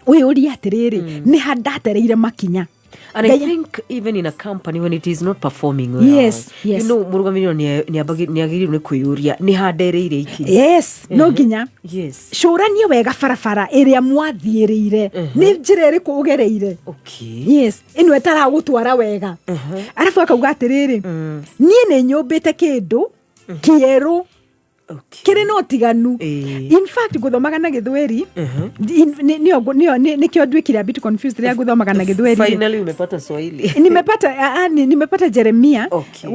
wĩyũrie atĩrĩrĩ, nĩ handatereire makinya? And I Ngai- think even in a company when it is not performing well, Yes. mũrũgamĩrĩri nĩ agĩrĩirwo nĩ kwĩyũria nĩ handereire ikinya. Yes, no nginya cũranie wega barabara ĩrĩa mwathiĩrĩire, nĩ njĩra ĩrĩkũ ũgereire. Yes, ĩno ĩtaragũtwara wega. Arabu akauga atĩrĩrĩ, niĩ nĩ nyũmbĩte kĩndũ kĩerũ kĩrĩ na ũtiganu. In fact, ngũthomaga na Gĩthweri. Nĩkĩo nduĩkire a bit confused rĩrĩa ngũthomaga na Gĩthweri. Finally umepata Swahili. Nimepata, nimepata Jeremia.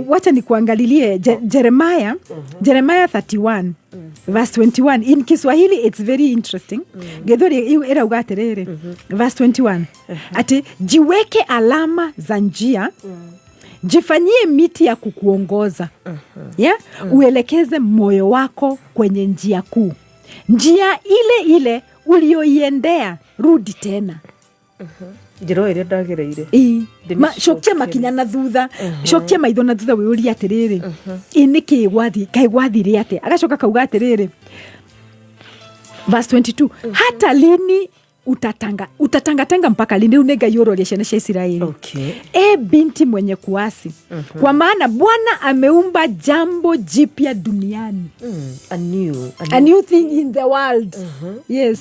Wacha nikuangalilie Jeremiah, Jeremiah 31 verse 21 in Kiswahili. It's very interesting. Gĩthweri ĩrauga atĩrĩrĩ, verse 21, ati jiweke alama za njia, jifanyie miti ya kukuongoza, yeah? Uelekeze moyo wako kwenye njia kuu, njia ile ile ulioiendea, rudi tena. Njĩra ĩrĩa ndagereire. Ĩĩ. Ndĩmĩcokerie. Cokia makinya na thutha, cokia maitho na thutha, wĩũrie atĩrĩrĩ, ĩ nĩkĩ gwathi kaĩ gwathire atĩa? Agacoka kauga atĩrĩrĩ, verse 22, hata lini utatanga utatangatanga mpaka lini? Rĩu nĩ Ngai ũroria ciana cia Isiraeli. E binti mwenye kuasi, kwa maana Bwana ameumba jambo jipya duniani. A new, a A new new thing in the world. Yes,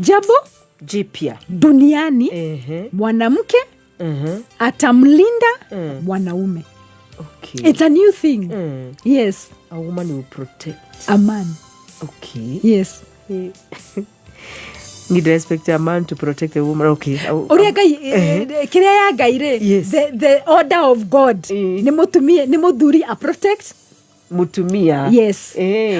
jambo jipya duniani. Mwanamke atamlinda mwanaume. It's a new thing. Yes. A woman will protect a man. Yes. Need respect a man to protect the woman. Okay. Ũrĩa Ngai kĩrĩa ya Ngai rĩ, the order of God nĩ mũtumia, nĩ mũthuri a protect Mutumia. Yes.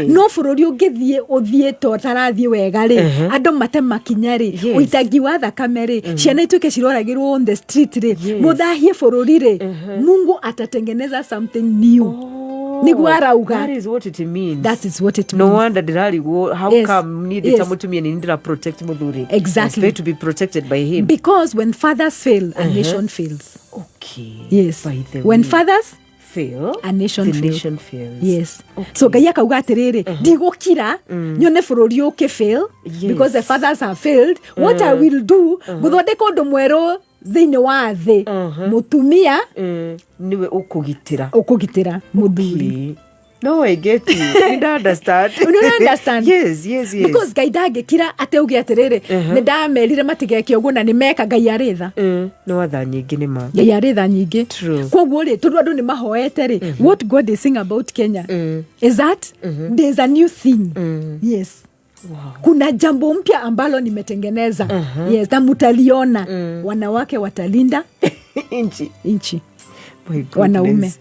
No bũrũri ũngĩthiĩ ũthiĩ to tarathiĩ wega rĩ, andũ mate makinya rĩ, ũitangi wa thakame rĩ, ciana ituĩke ciroragĩrwo on the street rĩ, mũthahie bũrũri rĩ, Mungu atatengeneza something new. Nĩguo arauga. That is what it means. That is what it No means. wonder ndĩrarigwo how come niĩ ndĩ ta mũtumia nĩ ndĩra protect mũthuri. Exactly. Expect to be protected by him. Because when fathers fail, a nation fails. Yes. By the When way, fathers fail, a nation the fails. nation fails. Yes. So Ngai akauga atĩrĩrĩ, ndigũkira nyone bũrũri ũkĩ fail because the fathers have failed. What I will do, gũthondeka ũndũ mwerũ thĩinĩ wa thĩ, mũtumia Niwe ũkũgitĩra. Ũkũgitĩra mũthuri. Okay. No, I get you. You don't understand. You don't understand? Yes. Because Ngai ndangĩkira atĩ auge atĩrĩrĩ, nĩ ndamerire matigeke ũguo na nĩ meka. Ngai arĩ tha. No watha nyingĩ nĩ ma. Ngai arĩ tha nyingĩ. True. Koguo rĩ, tondũ andũ nĩ mahoete rĩ, what God is saying about Kenya is that there's a new thing. Yes. Kuna jambo mpya ambalo nimetengeneza. Yes, na mutaliona. Wanawake watalinda Inchi. nchi. My goodness. Wanaume.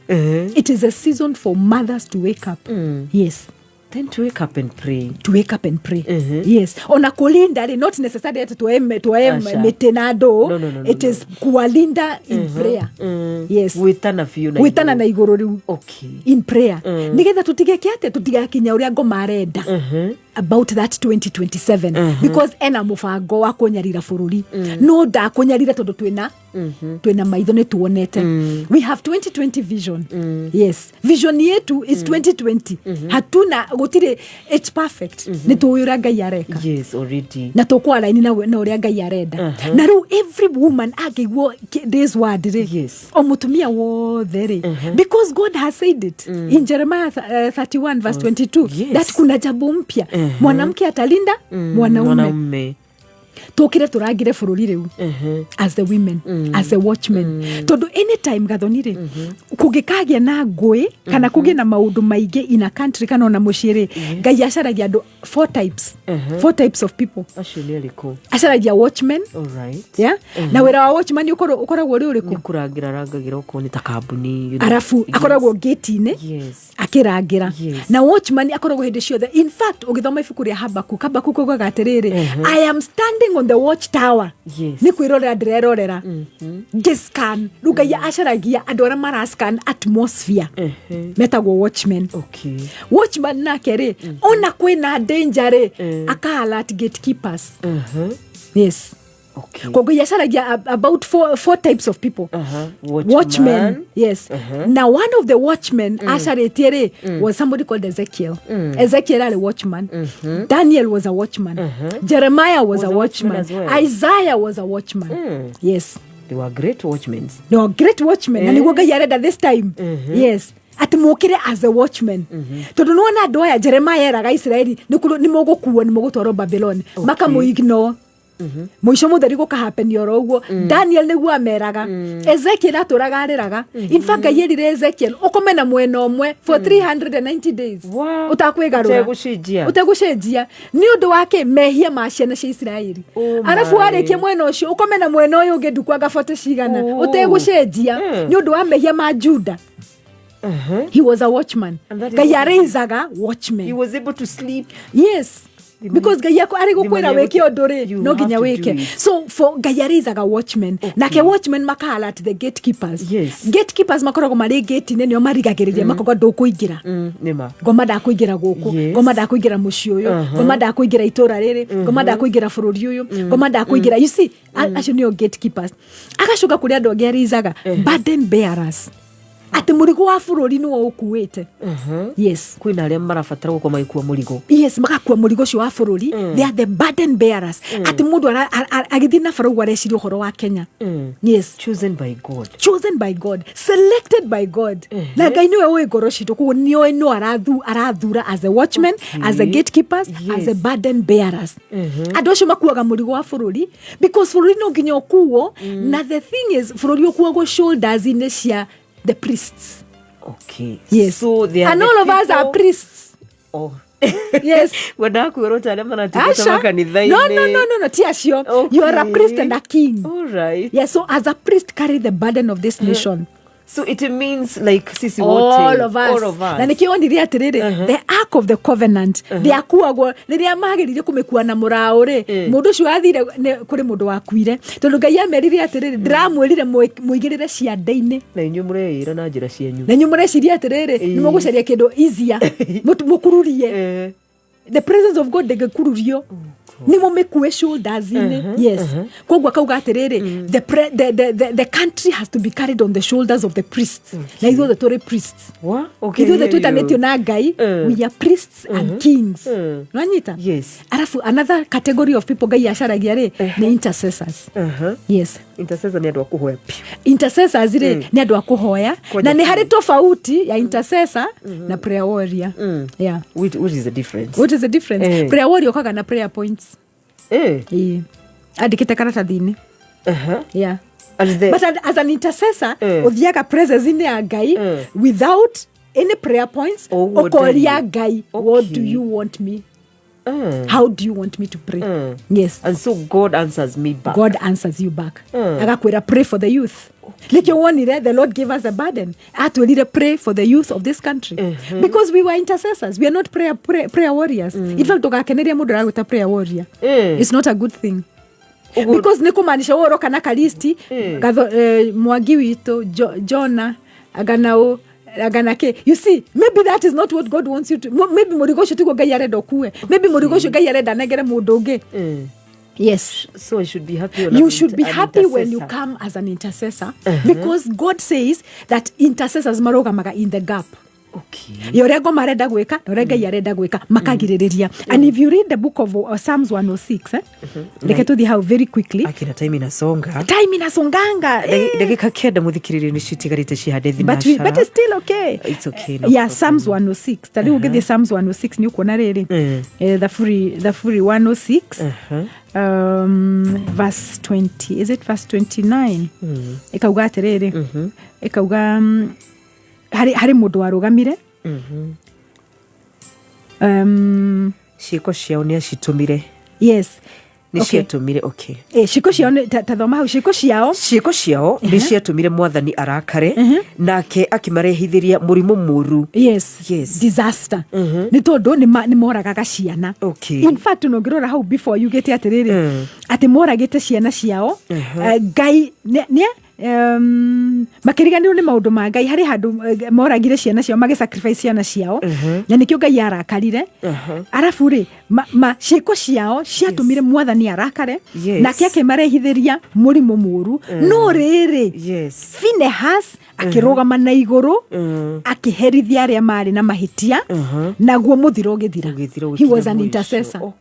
It is a season for mothers to wake up. Yes. Then to wake up and pray. To wake up and pray. Yes, ona kulinda rĩ, not necessarily ati tuoe Aca. mĩtĩ na ndũ. No, It no. is kuwalinda in prayer. Yes. Gwĩtana biũ na Gwĩtana igũrũ. Na igũrũ rĩu in prayer, nigetha tutigeke atĩ tutigakinya ũrĩa ngoma arenda about that 2027, because ena mũbango wa kũnyarira bũrũri, no ndakũnyarira tondũ twĩna maitho, nĩ tuonete. We have 2020 vision. Yes, vision yetu is 2020. Hatuna gũtirĩ, it's perfect. Nĩ tũĩ ũrĩa Ngai areka. Yes, already. Na tũkwa raini na ũrĩa Ngai arenda. Na rĩu every woman angĩiguo this word rĩ, o mũtumia wothe rĩ, because God has said it in Jeremiah 31 verse 22 that kuna jambo mpya, mwanamke atalinda mwanaume. Mwanaume. Tũkĩre tũrangĩre bũrũri rĩu as the women, as the watchmen, tondũ anytime Gathoni rĩ, kũngĩkagĩa na ngũĩ kana kũgĩe na maũndũ maingĩ in a country kana ona mũciĩ rĩ, Ngai acaragia andũ four types, four types of people. Acio nĩ arĩkũ? Acaragia watchmen. All right. Yeah? Na wĩra wa watchman ũkoragwo ũrĩ ũrĩkũ? Nĩ kũrangĩra arangagĩra okorwo nĩ ta kambuni. Arabu akoragwo gate-inĩ akĩrangĩra. Na watchman akoragwo hĩndĩ ciothe. In fact, ũgĩthoma ibuku rĩa Habakuk, Habakuk augaga atĩrĩrĩ, "I am standing on the watch tower." Nĩ kwĩrorera ndĩrerorera ngĩscan. Rĩu Ngai acaragia andũ arĩa marascan atmosphere, metagwo watchmen. Watchman nake rĩ, ona kwĩna danger rĩ, aka alert gatekeepers. Yes. Koguo acaragia about four types of people. Watchman. Watchmen, yes. Now one of the watchmen acarĩtie rĩ was somebody called Ezekiel. Ezekiel arĩ watchman. Daniel was a watchman. Jeremiah was Was a a watchman watchman. as well. Isaiah was a watchman. Yes. They were great watchmen. No, great watchmen, na nĩguo Ngai arenda this time, yes, atĩ mũkĩre as a watchman, tondũ nĩwona andũ aya Jeremiah eraga Isiraeli nĩ mũgũkuo, nĩ mũgũtwarwo Babylon, makamũignore. Mũico mũtheri gũkahapeni oro ũguo. Daniel nĩguo ameraga. Ezekiel atũraga arĩraga. In fact, Ngai erire Ezekiel ũkome na mwena ũmwe for 390 days ũtakwĩgarũra. Ũtegũcenjia. Ũtegũcenjia, nĩ ũndũ wa kĩ? Mehia ma ciana cia Isiraeli. Oh Arabu my. warĩkia mwena ũcio, ũkome na mwena ũyũ ũngĩ ndukwanga 40 cigana ũtegũcenjia, nĩ ũndũ wa mehia ma Juda. He was a watchman. And that is Ngai araisaga He watchman. was able to sleep. Yes, because Ngai arĩ gũkwĩra Thimanya wĩke ũndũ rĩ, you no nginya have to do wĩke. it. So for Ngai araisaga watchman, nake watchman maka alert the gatekeepers. Gatekeepers makoragwo marĩ gate-inĩ, nĩo marigagĩrĩria, makoga ndũkũingĩra. Nĩma. Ngoma ndakũingĩra gũkũ. Ngoma ndakũingĩra mũciĩ ũyũ, ngoma ndakũingĩra itũra rĩrĩ, ngoma ndakũingĩra bũrũri ũyũ, ngoma ndakũingĩra. You see, acio nĩo gatekeepers. Agacoka kũrĩ andũ angĩ araisaga burden bearers, atĩ mũrigo wa bũrũri nĩwo ũkuĩte, yes. Kwĩna arĩa marabatara gũkorwo magĩkua mũrigo. Yes, magakua mũrigo ũcio wa bũrũri. They are the burden bearers, atĩ mũndũ agĩthiĩ na bara ũguo areciria ũhoro wa Kenya, yes. Chosen by God. Chosen by God, selected by God, na Ngai nĩwe ũĩ ngoro citũ, koguo nĩoĩ no arathura as a watchman, as a gatekeepers, as a burden bearers. Andũ acio makuaga mũrigo wa bũrũri, because bũrũri no nginya ũkuo. Na the thing is, bũrũri ũkuagwo shoulders-inĩ cia the priests. Yes. So they are And the all of us are priests. Oh. Yes. Wendaga kwĩrwo ta arĩa maratungata Asha. makanitha-inĩ. No, ti acio. You are a priest and a king. All right. Yeah, so as a priest, carry the burden of this nation. So it means like sisi wote. All of us. All of us. Na nĩkĩo wonire atĩrĩrĩ, the ark of the covenant ndĩakuagwo rĩrĩa magĩrire kũmĩkua na mũraũ rĩ, mũndũ ũcio athire kũrĩ mũndũ wakuire, tondũ Ngai amerire atĩrĩrĩ, ndĩramwĩrire mũigĩrĩre ciande-inĩ. Na inyuĩ mũreĩra na njĩra cianyu. Na inyuĩ mũreciria atĩrĩrĩ, nĩ mũgũcaria kĩndũ easier, mũkururie. The presence of God ndĩngĩkururio, nĩ mũmĩkue shoulders-inĩ, yes. Koguo akauga atĩrĩrĩ, the country has to be carried on the shoulders of the priests, na ithuothe tũrĩ priests. What? Okay, Ithuothe hear you. twĩtanĩtio na Ngai. We are priests and kings. Nwanyita? Yes. Arafu another category of people Ngai acaragia rĩ, nĩ intercessors. Yes. Intercessor nĩ andũ a kũhoya piũ. Intercessors rĩ, nĩ andũ a kũhoya. Kwanja. Na nĩ harĩ tofauti ya intercessor na prayer warrior, yeah. What is the difference? What is the difference? Prayer warrior okaga na prayer points. Ĩĩ, andĩkĩte karatathi-inĩ. Yeah. And the, But as an intercessor, ũthiaga presence-inĩ ya Ngai without any prayer points. Ũguo. Ũkoria ndari. Ngai, what do you want me, how do you want me to pray? Yes. And so God answers me back. God answers you back, agakwĩra pray for the youth. Nĩkĩo wonire the Lord gave us a burden, atwĩrire pray for the youth of this country, because we were intercessors. We are not prayer warriors. In fact, ndũgakeneria mũndũ aragwĩta prayer warrior. It's not a good thing, because nĩ kũmaanisha we ũroka na kalisti gatho, Mwangi witũ Jona agana ũ agana kä. You see, maybe that is not what God wants you to maybe mũrigo ũcio tiguo Ngai arenda ũkue. Maybe mũrigo ũcio Ngai arenda anengere mũndũ ũngĩ. Yes. So I should be happy when You I'm should be an happy when you intercessor. come as an intercessor, because God says that intercessors marũgamaga in the gap ya ũrĩa ngoma arenda gwĩka na ũrĩa Ngai arenda gwĩka, makagirĩrĩria. And if you read the book of Psalms 106, reke tũthiĩ hau very quickly. Akina, time inasonga. Time inasonganga, eh. Ndagĩka 9, mũthikĩrĩrio, nĩ citigarĩte cihande. But it's still okay. It's okay, no Yeah. problem. Psalms 106, ta rĩu ũngĩthiĩ Psalms 106 nĩ ũkuona rĩrĩ, thaburi 106, verse 20, is it verse 29? Ĩkauga atĩrĩrĩ, ĩkauga harĩ mũndũ warũgamire, Ciĩko ciao nĩ acitũmire. Yes. Nĩ ciatũmire, okay. Ciĩko ciao ta thoma hau, ciĩko ciao. Ciĩko ciao nĩ ciatũmire Mwathani arakare, nake akĩmarehithĩria mũrimũ mũru. Yes. Disaster, nĩ tondũ nĩ moragaga ciana. In fact, no ngĩrora hau before yugĩte atĩrĩrĩ, atĩ moragĩte ciana ciao. Ngai makĩriganĩrwo nĩ maũndũ ma Ngai. Harĩ handũ moragire ciana ciao, magĩ sacrifice ciana ciao, na nĩkĩo Ngai arakarire. Arabu rĩ, ciĩko ciao ciatũmire Mwathani arakare, nake akĩmarehithĩria mũrimũ mũru. No rĩrĩ, Finehas akĩrũgama na igũrũ, akĩherithia arĩa marĩ na mahĩtia, naguo mũthiro ũgĩthira. Ũgĩthira. He was Ũgĩkinya an mũico. intercessor.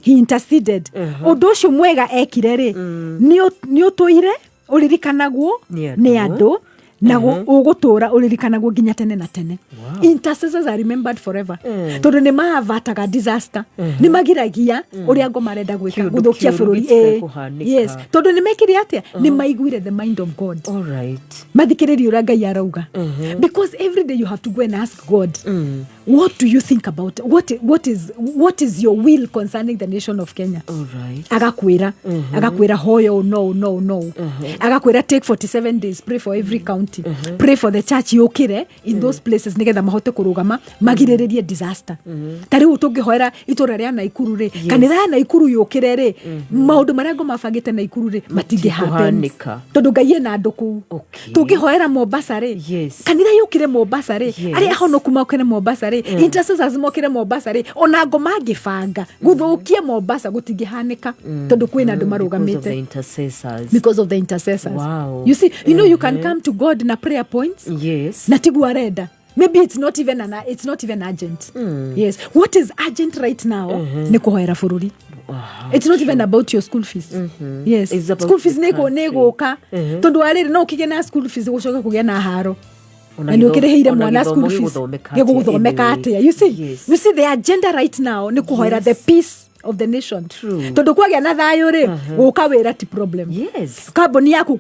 He interceded. Ũndũ ũcio mwega ekire rĩ, nĩ ũtũire. Ũririkanagwo Nĩ nĩ andũ. Andũ na ũgũtũra ũririkanagwo nginya tene na tene. Intercessors are remembered forever tondũ nĩ maavataga disaster, nĩ magiragia ũrĩa ngoma arenda gwĩka Kĩũndũ gũthũkia kĩũru bũrũri. gĩtikae Ĩĩ. kũhanĩka. Yes, tondũ nĩ mekire atĩa? Nĩ maiguire the mind of God. All right. Mathikĩrĩrie ũrĩa Ngai arauga, because every day you have to go and ask God, what do you think about what is your will concerning the nation of Kenya? All right. Agakwĩra hoya ũũ no ũũ no ũũ no ũũ. Agakwĩra take 47 days, pray for every county, pray for the church yũkĩre in those places nĩgetha mahote kũrũgama magirĩrĩrie disaster. Ta rĩu tũngĩhoera itũra rĩa Naikuru rĩ, kanitha ya Naikuru yũkĩre rĩ, maũndũ marĩa ngoma bangĩte Naikuru rĩ matingĩ happen Matikũhanĩka. tondũ Ngai ena andũ kũu. Tũngĩhoera Mombasa rĩ, kanitha yũkĩre Mombasa rĩ, arĩa ahonoku mokĩre Mombasa rĩ, intercessors mokĩre Mombasa rĩ, ona ngoma angĩbanga gũthũkia Mombasa gũtingĩhanĩka tondũ kwĩna andũ Because of the marũgamĩte. Intercessors. Because of the intercessors. You see, you can come to God na prayer points na tiguo arenda. Maybe it's not even urgent. Yes, what is urgent right now nĩ kũhoera bũrũri. It's not even about your school fees. Yes. It's about School fees the nĩ country. Nĩgũka tondũ warĩrĩ no ũkĩgĩe na school fees gũcoke kũgĩa na haro Ona na nĩ ũkĩrĩhĩire ona mwana gĩthomo school fees. gĩgũthomeka atĩa Gĩgũthomeka anyway. atĩa, you see? You see, the agenda right now nĩ kũhoera the peace of the nation. True. Tondũ kwagĩa na thayũ rĩ, gũka wĩra ti problem. Kambuni yaku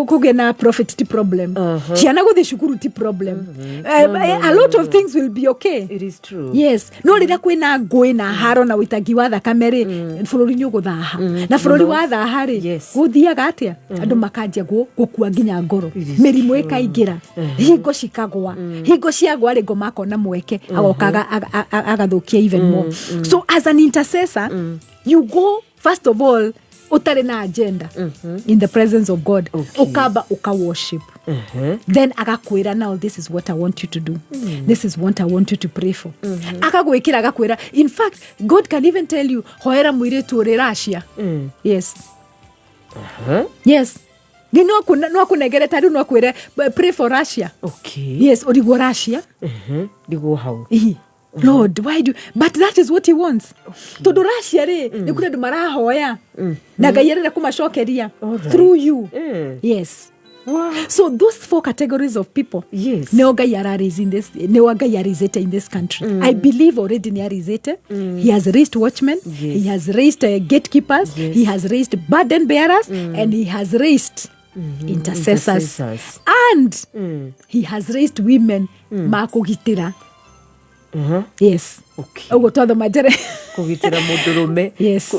kũgĩa na profit ti problem. Ciana gũthiĩ cukuru ti problem. No, no, A no, lot no, of things will be okay. It is true. Yes, no rĩrĩa kwĩna ngũĩ na haro na ũitangi wa thakame rĩ, bũrũri nĩ ũgũthaha, na bũrũri Mũno. wathaha rĩ, gũthiaga atĩa? Andũ makanjia gũkua nginya ngoro. It is Mĩrimũ true. ĩkaingĩra, hingo cikagwa. Hingo ciagwa rĩ, ngoma akona mweke agoka agathũkia even more. So as an intercessor, you go first of all ũtarĩ na agenda in the presence of God. Ũkamba ũka worship, then agakwĩra, now this is what I want you to do, this is what I want you to pray for. Akagwĩkĩra, agakwĩra. In fact, God can even tell you, hoera mũirĩtu ũrĩ Russia. Yes, Nĩ no akũnengere, ta rĩu no akwĩre, pray for Russia. Yes, ũrigwo Russia. Niguo hau. Ihi. Lord, why do, but that is what he wants, tondũ Russia rĩ, nĩ kũrĩ andũ marahoya na Ngai arenda kũmacokeria through you. Yes. So those four categories of people nĩo Ngai araraise in this, nĩo Ngai araisĩte in this country. I believe already nĩ araisĩte. He has raised watchmen, he has raised gatekeepers, he has raised burden bearers, and he has raised intercessors. Intercessors. And he has raised women makũgitĩra. Yes. Ũguo twathoma njere Kũgitĩra mũndũrũme. Yes.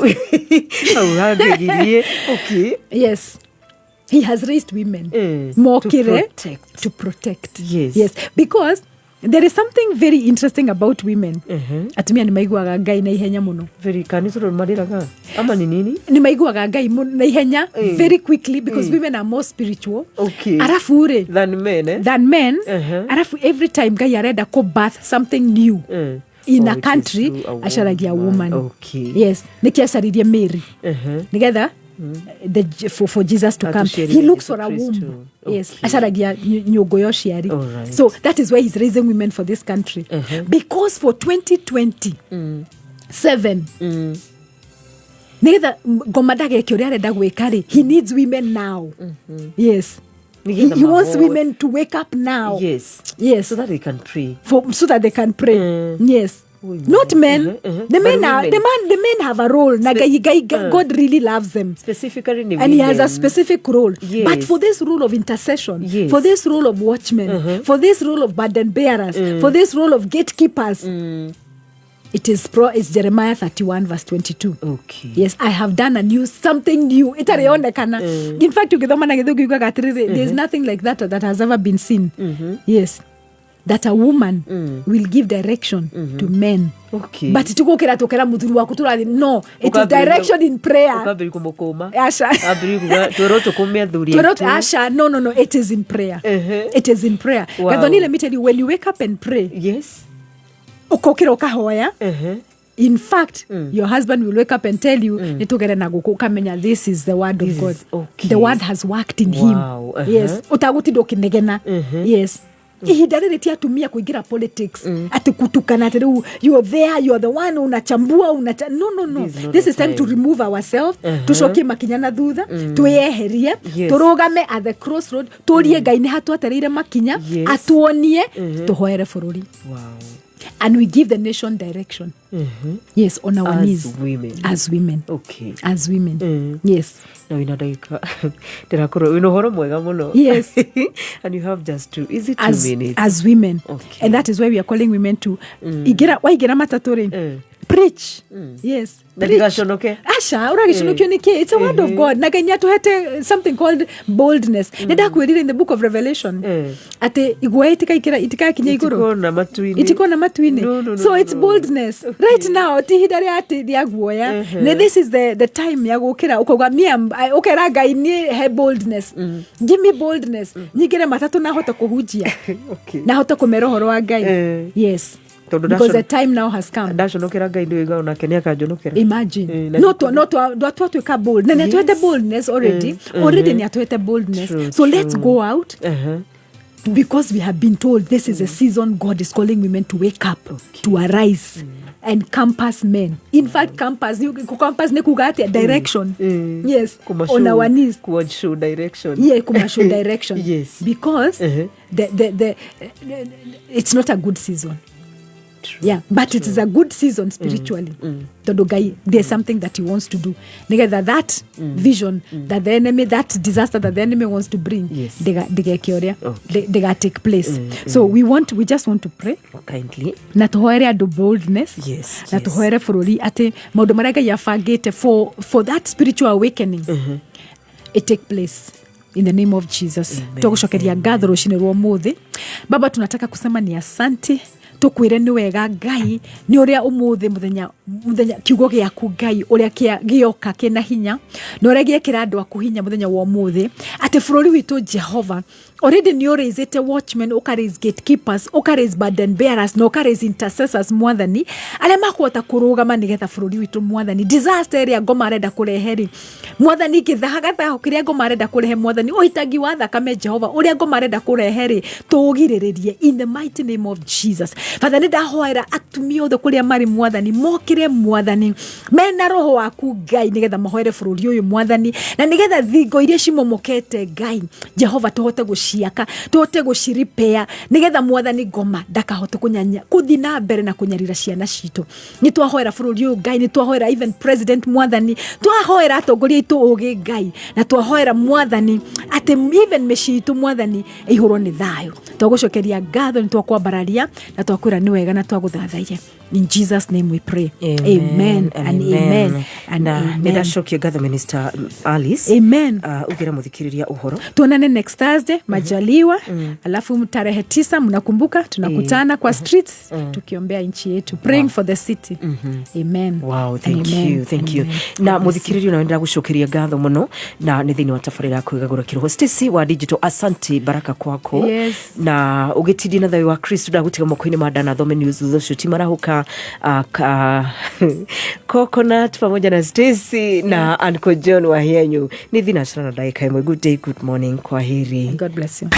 Hau hangegirie, okay. Yes, he has raised women To mokire protect. To protect. Yes, because there is something very interesting about women. Atumia nĩ maiguaga Ngai na ihenya mũno. Very kanitha marĩraga ama ni nini? Nĩ maiguaga Ngai na ihenya, very quickly, because women are more spiritual. Arafu rĩ, Than men, eh? Than men. Arafu every time Ngai arenda kũ birth something new in Oh, a it is country, through a acaragia woman. Yes, nĩkĩ acaririe Mary? Nigetha for Jesus to come. Atuciarire He looks Jesu for a Kristo. womb. Yes. Acaragia nyũngũ ya ũciari. So that is why he's raising women for this country, because for 2027, nigetha ngoma ndageke ũrĩa arenda gwĩka rĩ, he needs women now. Yes. Nĩgetha He wants mahoe. women to wake up now. Yes. So that they can pray. So that they can pray. Yes. Not men. The men But are women. the men have a role. Na Ngai, God really loves them. Specifically ni And he has a women. specific role. But for this role of intercession, for this role of watchmen, for this role of burden bearers, for this role of gatekeepers, it's Jeremiah 31 verse 22. Yes, I have done a new something new. Itarionekana. In fact, ukithoma na Gĩthũngũ yugaga atĩrĩrĩ, there's nothing like that that has ever been seen. Yes. That a woman will give direction to men. But tigũkĩra tũkĩra mũthuri waku tũrathi, no, it is direction in prayer. Ũkambĩrĩria kũmũkũma. Aca. Ambĩrĩria kuga twerwo tũkũme athuri Twĩrwo aitũ. Aca, no, it is in prayer. It is in prayer. Gathoni, let me tell you, when you wake up and pray, ũkokĩra ũkahoya, in fact, your husband will wake up and tell you, nĩ tũgere na gũkũ, ũkamenya this is the word of This God. is okay. The word has worked in him. Yes, ũtagũtinda ũkĩnegena. Yes. Ihinda rĩrĩ ti atumia kũingĩra politics, atĩ kutukana, atĩ rĩu you're there, you're the one unachambua, unacha no, no, no. This is not This the is time to time. remove ourselves, tucokie makinya na thutha, twĩyeherie, tũrũgame at the crossroad, tũrie Ngai nĩ hatwatereire makinya, atuonie, tũhoere bũrũri and we give the nation direction, yes, on our As knees. Women. As women. As women, yes. Na wĩna ndagĩka ndĩrakorwo wĩna ũhoro mwega mũno. And you have just two, is it 2 minutes? As women. And that is why we are calling women to ingĩra, waingĩra matatũ rĩ, preach, yes. Na Preach. ndigaconoke. Aca, ũragĩconokio nĩ kĩ? It's a word of God, na Ngai nĩ atũhete something called boldness. Nĩ ndakwĩrire in the book of Revelation atĩ iguoya itikaikĩra, itikakinya igũrũ. Itikona matu-inĩ. Itikona matu-inĩ. No, no, no, So no, it's no. boldness right now. Ti ihinda rĩa atĩ rĩa guoya. Nĩ this is the time ya gũkĩra ũkauga me ũkera Ngai niĩ he boldness, give me boldness, nyingĩre matatũ na hote kũhunjia na hote kũmera ũhoro wa Ngai. Yes. Tondũ Because the time now has come. Ndaconokera Ngai nĩ wĩga onake nĩ akanjonokera. Imagine. No twatuĩka bold na nĩ atũhete boldness already. Already nĩ atũhete boldness. So let's go out because we have been told this is a season God is calling women to wake up, to arise and compass men. In fact, compass, compass nĩ kuga atĩa? Direction. Yes. Kuma On our knees. Kuwa show direction. Yeah, kuma show direction. Because the it's not a good season. Yeah, but it is a good season spiritually, tondũ Ngai, there's something that he wants to do nĩgetha that vision that the enemy, that disaster that the enemy wants to bring, ndĩgeke ũrĩa ndĩga take place. So we just want to pray Kindly. Na tũhoere andũ boldness na tũhoere bũrũri atĩ maũndũ marĩa Ngai abangĩte for that spiritual awakening, it take place in the name of Jesus. Tũgũcokeria ngatho rũcinĩ rwa ũmũthĩ. Baba, tunataka kusema ni asante, tũkwĩre nĩ wega Ngai nĩ ũrĩa ũmũthĩ mũthenya mũthenya kiugo gĩaku Ngai ũrĩa gĩoka kĩna hinya na ũrĩa gĩekĩra andũ aku hinya mũthenya wa ũmũthĩ atĩ bũrũri witũ, Jehova, already nĩ ũraisĩte watchmen, ũka raise gatekeepers, ũka raise burden bearers na ũka raise intercessors, Mwathani, arĩa makũhota kũrũgama nĩgetha bũrũri witũ, Mwathani, disaster ĩrĩa ngoma arenda kũrehe rĩ, Mwathani, gĩthagathago kĩrĩa ngoma arenda kũrehe, Mwathani, ũitangi wa thakame, Jehova, ũrĩa ngoma arenda kũrehe rĩ, tũũgirĩrĩrie in the mighty name of Jesus. Father, nĩ ndahoera atumia othe kũrĩa marĩ, Mwathani, mokĩre, Mwathani, mena roho waku Ngai, nĩgetha mahoere bũrũri ũyũ, Mwathani, na nĩgetha thingo iria cimomokete, Ngai Jehova, tũhote gũciaka, tũhote gũciripea, nĩgetha, Mwathani, ngoma ndakahote kũnyanya kũthi na mbere na kũnyarira ciana citũ. Nĩ twahoera bũrũri ũyũ, Ngai, nĩ twahoera even president, Mwathani, twahoera atongoria aitũ ũgĩ, Ngai, na twahoera, Mwathani, atĩ even mĩciĩ itũ, Mwathani, ĩihũrwo nĩ thayũ. Twagũcokeria ngatho, nĩ twakwambararia na twakwĩra nĩ wega na twagũthathaia. In Jesus' name we pray. Amen and amen and Na nä amen. Ndacokia ngatho, Minister Alice. Amen. Ugä ra må thikä rä ria å horo. Tuonane next Thursday majaliwa. Alafu tarehe 9, mnakumbuka, tunakutana kwa streets tukiombea nchi yetu, praying for the city. Amen. Wow, thank Amen. you, thank you. Amen. Na muthikiririo nawe ndĩragũcokeria ngatho mũno na nĩ thĩinĩ wa tabarĩra ya kwĩgagũra kĩroho. Stacy wa digital, asante, baraka kwako. Na ũgĩtindie na thayũ wa Kristo. Ndagũtiga moko-inĩ ma Dana Thome News. Thutha ũcio ti marahũka ka Coconut pamoja na Stacy na Uncle John wa Hienyu. Nĩ thinacara na ndagĩka 1. Good day, good morning, kwa heri. God bless you.